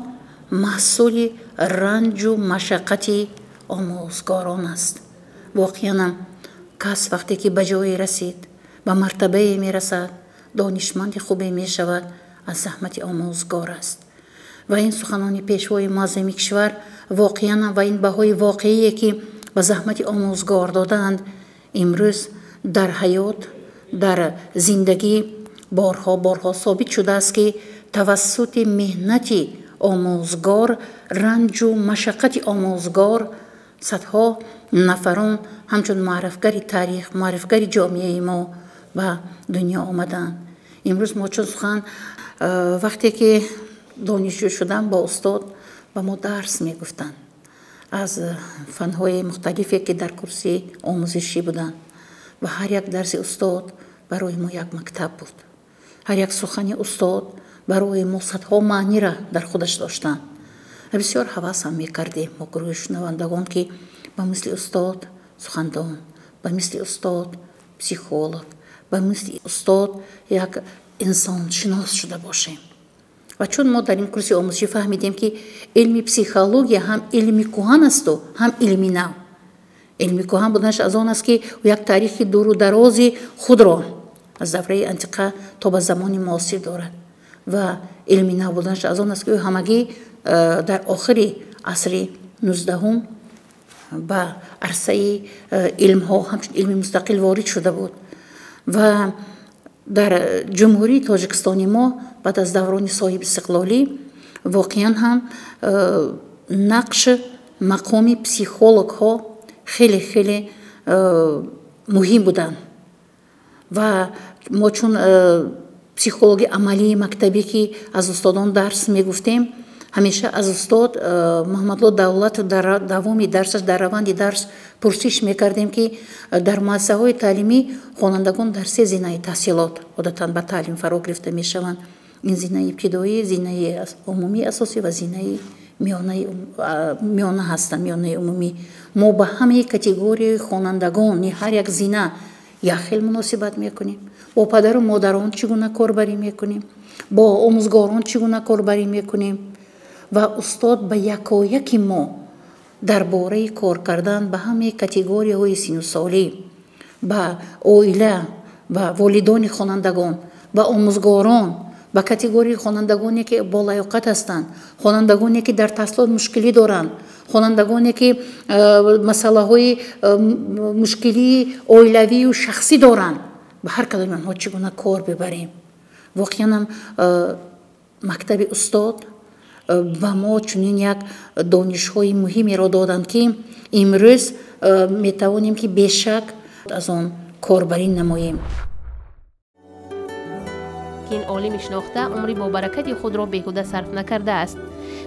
маҳсули ранҷу машаққати омӯзгорон аст. Воқеанам кас вақте ки ба ҷое расид, ба мартабае мерасад, донишманди хубе мешавад, аз заҳмати омӯзгор аст. Ва ин суханони пешвои муаззами кишвар воқеанам ва ин баҳои воқеие, ки ба заҳмати омӯзгор додаанд, имрӯз дар ҳаёт, дар зиндагӣ борҳо борҳо собит шудааст, ки тавассути меҳнати омӯзгор, ранҷу машаққати омӯзгор садҳо нафарон ҳамчун муаррифгари таърих, муаррифгари ҷомеаи мо ба дунё омаданд. Имрӯз мо чун сухан вақте ки донишҷӯ шудам, бо устод ба мо дарс мегуфтанд аз фанҳои мухталифе, ки дар курси омӯзишӣ буданд, ва ҳар як дарси устод барои мо як мактаб буд. Ҳар як сухани устод барои мо садҳо маънира дар худаш доштанд. Бисёр ҳавасам мекардем мо, гурӯҳи шунавандагон, ки ба мисли устод сухандон, ба мисли устод психолог, ба мисли устод як инсоншинос шуда бошем. Ва чун мо дар ин курси омӯзишӣ фаҳмидем, ки илми психология ҳам илми кӯҳан асту ҳам илми нав. Илми кӯҳан буданаш аз он аст, ки як таърихи дуру дарози худро аз давраи антиқа то ба замони муосир дорад, ва илми нав буданаш аз он аст, ки ӯ ҳамагӣ дар охири асри 19-ум ба арсаи илмҳо ҳамчун илми мустақил ворид шуда буд. Ва дар Ҷумҳурии Тоҷикистони мо баъд аз даврони соҳибистиқлолӣ воқеан ҳам нақш мақоми психологҳо хеле хеле муҳим буданд. Ва мо чун психологи амалии мактабӣ, ки аз устодон дарс мегуфтем, ҳамеша аз устод Муҳаммадло Давлатов дар давоми дарсаш, дар раванди дарс пурсиш мекардем, ки дар муассисаҳои таълимӣ хонандагон дар се зинаи таҳсилот одатан ба таълим фаро гирифта мешаванд: ин зинаи ибтидоӣ, зинаи умумии асосӣ ва зинаи миёна ҳастанд, миёнаи умумӣ. Мо ба ҳамаи категорияи хонандагони ҳар як зина як хел муносибат мекунем, бо падару модарон чӣ гуна корбарӣ мекунем, бо омӯзгорон чӣ гуна корбарӣ мекунем. Ва устод ба якояки мо дар бораи кор кардан ба ҳамаи категорияҳои синусолӣ, ба оила, ба волидони хонандагон, ба омӯзгорон, ба категорияи хонандагоне, ки болаёқат ҳастанд, хонандагоне, ки дар таҳсилот мушкилӣ доранд, хонандагоне, ки масъалаҳои мушкилии оилавию шахсӣ доранд, ба ҳар кадоми онҳо чӣ гуна кор бибарем. Воқеанам мактаби устод ба мо чунин як донишҳои муҳимеро доданд, ки имрӯз метавонем, ки бешак аз он корбарӣ намоем. Ин олими шинохта умри бобаракати худро беҳуда сарф накардааст.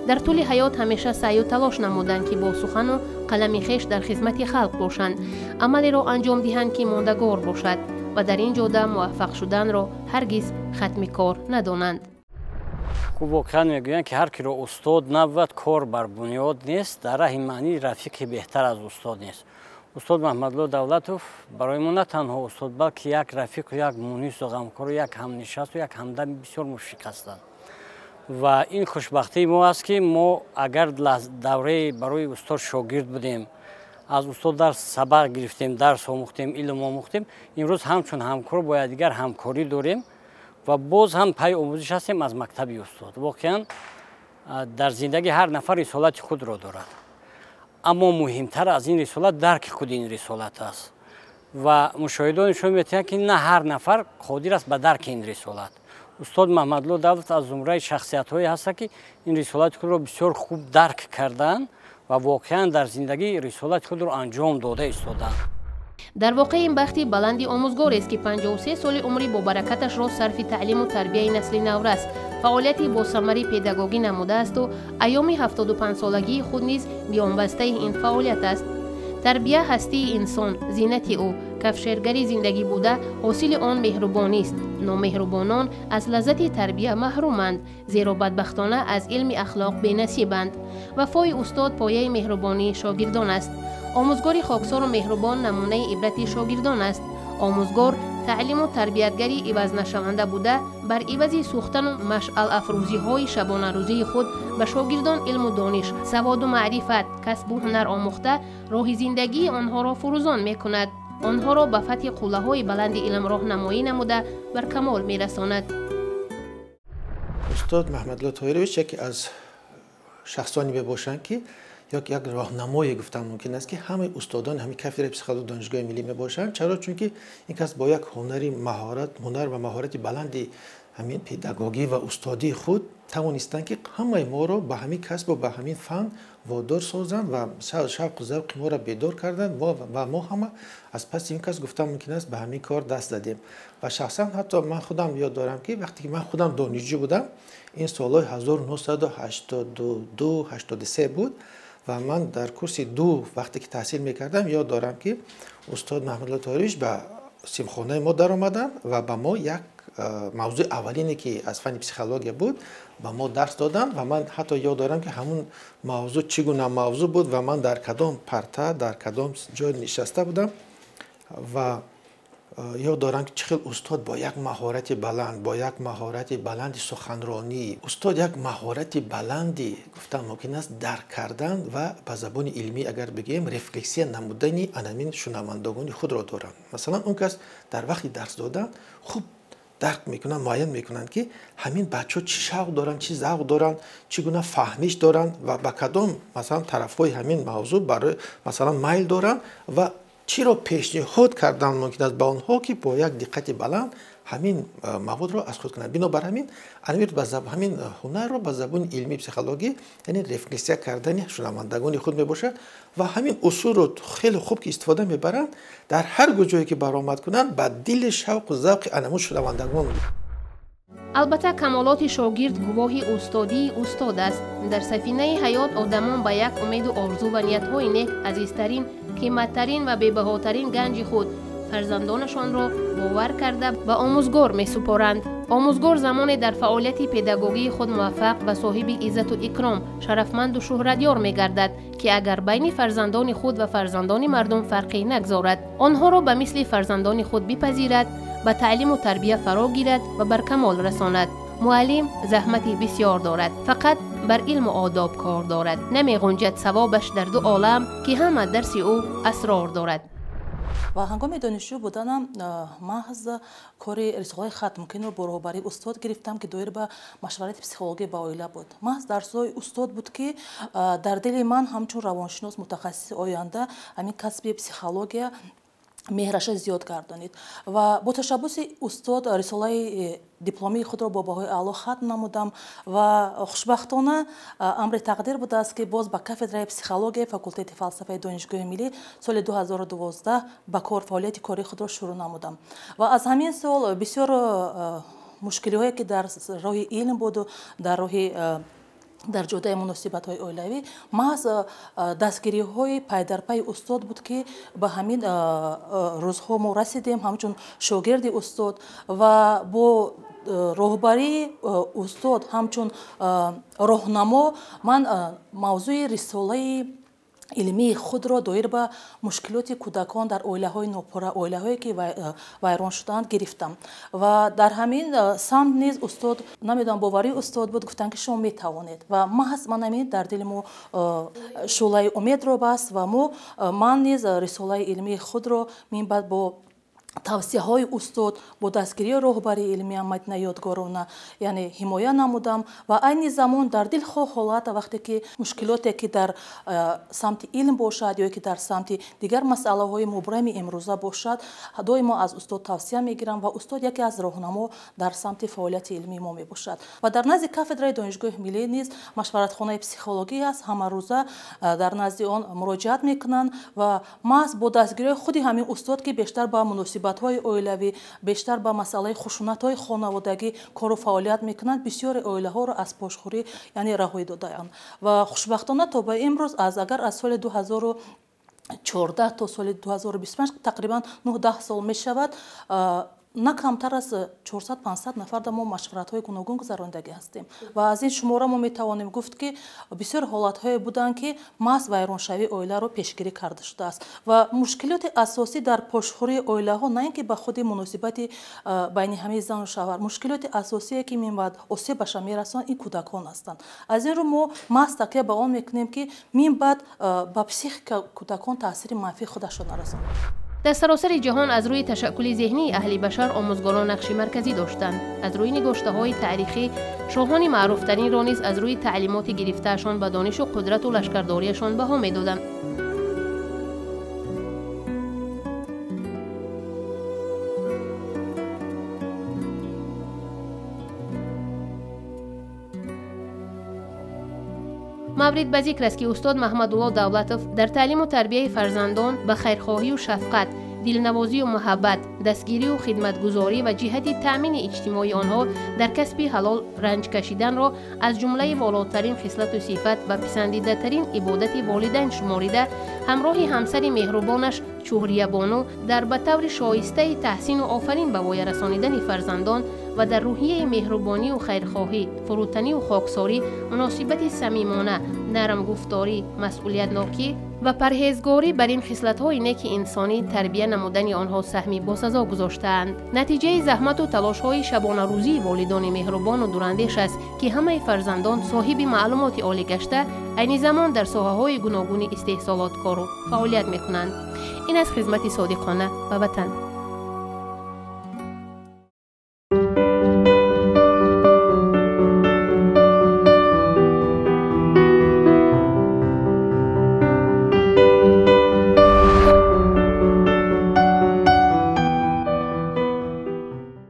Дар тӯли ҳаёт ҳамеша саъю талош намуданд, ки бо сухану қалами хеш дар хизмати халқ бошанд, амалеро анҷом диҳанд, ки мондагор бошад, ва дар ин ҷода муваффақ шуданро ҳаргиз хатми кор надонанд. Хуб, воқеан мегӯянд, ки ҳар киро устод набуд, кор бар бунёд нест, дар раҳи маънӣ рафиқи беҳтар аз устод нест. Устод Маҳмадло Давлатов барои мо на танҳо устод, балки як рафиқу як мунису ғамкору як ҳамнишасту як ҳамдами бисёр мушфиқ ҳастанд. Ва ин хушбахтии мо аст, ки мо агар давраи барои устод шогирд будем, аз устод дарс сабақ гирифтем, дарс омӯхтем, илм омӯхтем, имрӯз ҳамчун ҳамкор бо якдигар ҳамкорӣ дорем ва боз ҳам пайи омӯзиш ҳастем аз мактаби устод. Воқеан дар зиндагӣ ҳар нафар рисолати худро дорад, аммо муҳимтар аз ин рисолат дарки худи ин рисолат аст. Ва мушоҳидон нишон медиҳанд, ки на ҳар нафар қодир аст ба дарки ин рисолат. Устод Маҳмадло Давлатов аз зумраи шахсиятҳое ҳастанд, ки ин рисолати худро бисёр хуб дарк карданд ва воқеан дар зиндагӣ рисолати худро анҷом дода истоданд. Дар воқеъ ин бахти баланди омӯзгорест, ки 53 соли умри бобаракаташро сарфи таълиму тарбияи насли наврас, фаъолияти босамари педагогӣ намудаасту айёми 75-солагии худ низ миёнбастаи ин фаъолият аст. Тарбия ҳастии инсон, зинати ӯ, кафшергари зиндагӣ буда, ҳосили он меҳрубонист. Номеҳрубонон аз лаззати тарбия маҳруманд, зеро бадбахтона аз илми ахлоқ бенасибанд. Вафои устод пояи меҳрубонии шогирдон аст. Омӯзгори хоксору меҳрубон намунаи ибрати шогирдон аст. Омӯзгор таълиму тарбиятгари ивазнашаванда буда, бар ивази сӯхтану машъалафрӯзиҳои шабонарӯзии худ ба шогирдон илму дониш, саводу маърифат, касбу ҳунар омӯхта, роҳи зиндагии онҳоро фурӯзон мекунад. Онҳоро ба фатҳи қуллаҳои баланди илм роҳнамоӣ намуда, бар камол мерасонад. Устод Маҳмадулло Тоҳирович яке аз шахсоне мебошанд, ки як роҳнамое гуфтан мумкин аст, ки ҳамаи устодони ҳамин кафедраи психологияи Донишгоҳи миллӣ мебошанд. Чаро? Чунки ин кас бо як ҳунари маҳорат, ҳунар ва маҳорати баланди ҳамин педагогӣ ва устодии худ тавонистанд, ки ҳамаи моро ба ҳамин касбу ба ҳамин фан водор созанд ва шавқу завқи моро бедор карданд ва мо ҳама аз паси ин кас, гуфтан мумкин аст, ба ҳамин кор даст задем. Ва шахсан ҳатто ман худам ёд дорам, ки вақте ки ман худам донишҷӯ будам, ин солҳои 1982 83 буд ва ман дар курси ду вақте ки таҳсил мекардам, ёд дорам, ки устод Маҳмадулло Тоҳирович ба синфхонаи мо даромаданд ва ба мо як мавзӯи аввалине, ки аз фанни психология буд, ба мо дарс доданд. Ва ман ҳатто ёд дорам, ки ҳамун мавзӯъ чӣ гуна мавзӯъ буд ва ман дар кадом парта, дар кадом ҷой нишаста будам. Ва ёд дорам, ки чӣ хел устод бо як маҳорати баланд, бо як маҳорати баланди суханронӣ, устод як маҳорати баланди, гуфтан мумкин аст, дарк кардан ва ба забони илмӣ агар бигӯем, рефлексия намудани анамин шунавандагони худро доранд. Масалан, он кас дар вақти дарс додан хуб дарк мекунанд, муайян мекунанд, ки ҳамин бачаҳо чӣ шавқ доранд, чӣ завқ доранд, чӣ гуна фаҳмиш доранд ва ба кадом, масалан, тарафҳои ҳамин мавзӯъ барои, масалан, майл доранд ва чиро пешниҳод кардан мумкин аст ба онҳо, ки бо як диққати баланд ҳамин маводро аз худ кунанд. Бинобар ҳамин ҳамин ҳунарро ба забони илмии психологӣ, яъне рефлексия кардани шунавандагони худ мебошад ва ҳамин усулро хеле хуб ки истифода мебаранд, дар ҳар куҷое ки баромад кунанд, ба дили шавқу завқи анамун шунавандагон. Албатта, камолоти шогирд гувоҳи устодии устод аст. Дар сафинаи ҳаёт одамон ба як умеду орзу ва ниятҳои нек азизтарин, қиматтарин ва бебаҳотарин ганҷи худ, фарзандонашонро бовар карда, ба омӯзгор месупоранд. Омӯзгор замоне дар фаъолияти педагогии худ муваффақ ва соҳиби иззату икром, шарафманду шӯҳратёр мегардад, ки агар байни фарзандони худ ва фарзандони мардум фарқе нагзорад, онҳоро ба мисли фарзандони худ бипазирад, ба таълиму тарбия фаро гирад ва бар камол расонад. Муаллим заҳмати бисёр дорад, фақат бар илму одоб кор дорад. Намеғунҷад савобаш дар ду олам, ки ҳама дарси ӯ асрор дорад. Ва ҳангоми донишҷӯ буданам маҳз кори рисолаи хатмкунро бо роҳбарии устод гирифтам, ки доир ба машварати психологӣ ба оила буд. Маҳз дарсҳои устод буд, ки дар дили ман ҳамчун равоншинос, мутахассиси оянда ҳамин касби психология меҳраша зиёд гардонид. Ва бо ташаббуси устод рисолаи дипломии худро бо баҳои аъло хатм намудам ва хушбахтона амри тақдир будааст, ки боз ба кафедраи психологияи факултети фалсафаи Донишгоҳи миллӣ соли 2012 ба кор, фаъолияти кории худро шурӯъ намудам. Ва аз ҳамин сол бисёр мушкилиҳое, ки дар роҳи илм буду дар роҳи дар ҷодаи муносибатҳои оилавӣ, маҳз дастгириҳои пайдарпайи устод буд, ки ба ҳамин рӯзҳо мо расидем ҳамчун шогирди устод ва бо роҳбарии устод ҳамчун роҳнамо ман мавзӯи рисолаи илмии худро доир ба мушкилоти кӯдакон дар оилаҳои нопурра, оилаҳое ки вайрон шудаанд, гирифтам. Ва дар ҳамин самт низ устод, намедонам, боварии устод буд, гуфтанд, ки шумо метавонед. Ва маҳз ман ҳамин дар дили мо шӯълаи умедро баст ва мо ман низ рисолаи илмии худро минбаъд бо Тавсияҳои устод бо дастгирии роҳбарии илмия Мадина Ёдгоровна, яъне ҳимоя намудам ва айни замон дар дилхоҳ ҳолат, вақте ки мушкилоте ки дар самти илм бошад ё ки дар самти дигар масъалаҳои мубрами имрӯза бошад, доимо аз устод тавсия мегирам ва устод яке аз роҳнамо дар самти фаъолияти илмии мо мебошад. Ва дар назди кафедраи донишгоҳи миллӣ низ машваратхонаи психологӣ аст, ҳамарӯза дар назди он муроҷиат мекунанд ва маҳз бо дастгирии худи ҳамин устод, ки бештар ба муносибатҳои оилавӣ, бештар ба масъалаи хушунатҳои хонаводагӣ кору фаъолият мекунанд, бисёри оилаҳоро аз пошхӯрӣ, яъне раҳоӣ додаанд. Ва хушбахтона то ба имрӯз, агар аз соли 2014 то соли 2025 тақрибан 9-10 сол мешавад, на камтар аз 400-500 нафар дар мо машваратҳои гуногун гузарондагӣ ҳастем. Ва аз ин шумора мо метавонем гуфт, ки бисёр ҳолатҳое буданд, ки маҳз вайроншавии оиларо пешгирӣ карда шудааст. Ва мушкилоти асосӣ дар пошхӯрии оилаҳо на ин ки ба худи муносибати байни ҳамаи зану шавҳар, мушкилоти асосие ки минбаъд осебаша мерасонанд, ин кӯдакон ҳастанд. Аз ин рӯ мо маҳз такя ба он мекунем, ки минбаъд ба психика кӯдакон таъсири манфии худашро нарасонад. Дар саросари ҷаҳон аз рӯи ташаккули зеҳнии аҳли башар омӯзгорон нақши марказӣ доштанд. Аз рӯи нигоштаҳои таърихӣ шоҳони маъруфтаринро низ аз рӯи таълимоти гирифтаашон ба донишу қудрату лашкардориашон баҳо медоданд. Маврид ба зикр аст, ки устод Маҳмадулло Давлатов дар таълиму тарбияи фарзандон ба хайрхоҳию шафқат, дилнавозию муҳаббат, дастгирию хидматгузорӣ ва ҷиҳати таъмини иҷтимоии онҳо дар касби ҳалол ранҷ кашиданро аз ҷумлаи волотарин хислату сифат ва писандидатарин ибодати волидайн шуморида, ҳамроҳи ҳамсари меҳрубонаш Чуҳриябону дар ба таври шоистаи таҳсину офарин ба воя расонидани фарзандон ва дар рӯҳияи меҳрубонию хайрхоҳӣ, фурӯтанию хоксорӣ, муносибати самимона, нармгуфторӣ, масъулиятнокӣ ва парҳезгорӣ бар ин хислатҳои неки инсонӣ тарбия намудани онҳо саҳми босазо гузоштаанд. Натиҷаи заҳмату талошҳои шабонарӯзии волидони меҳрубону дурандеш аст, ки ҳамаи фарзандон соҳиби маълумоти олӣ гашта, айни замон дар соҳаҳои гуногуни истеҳсолот кору фаъолият мекунанд. Ин аст хизмати содиқона ба ватан.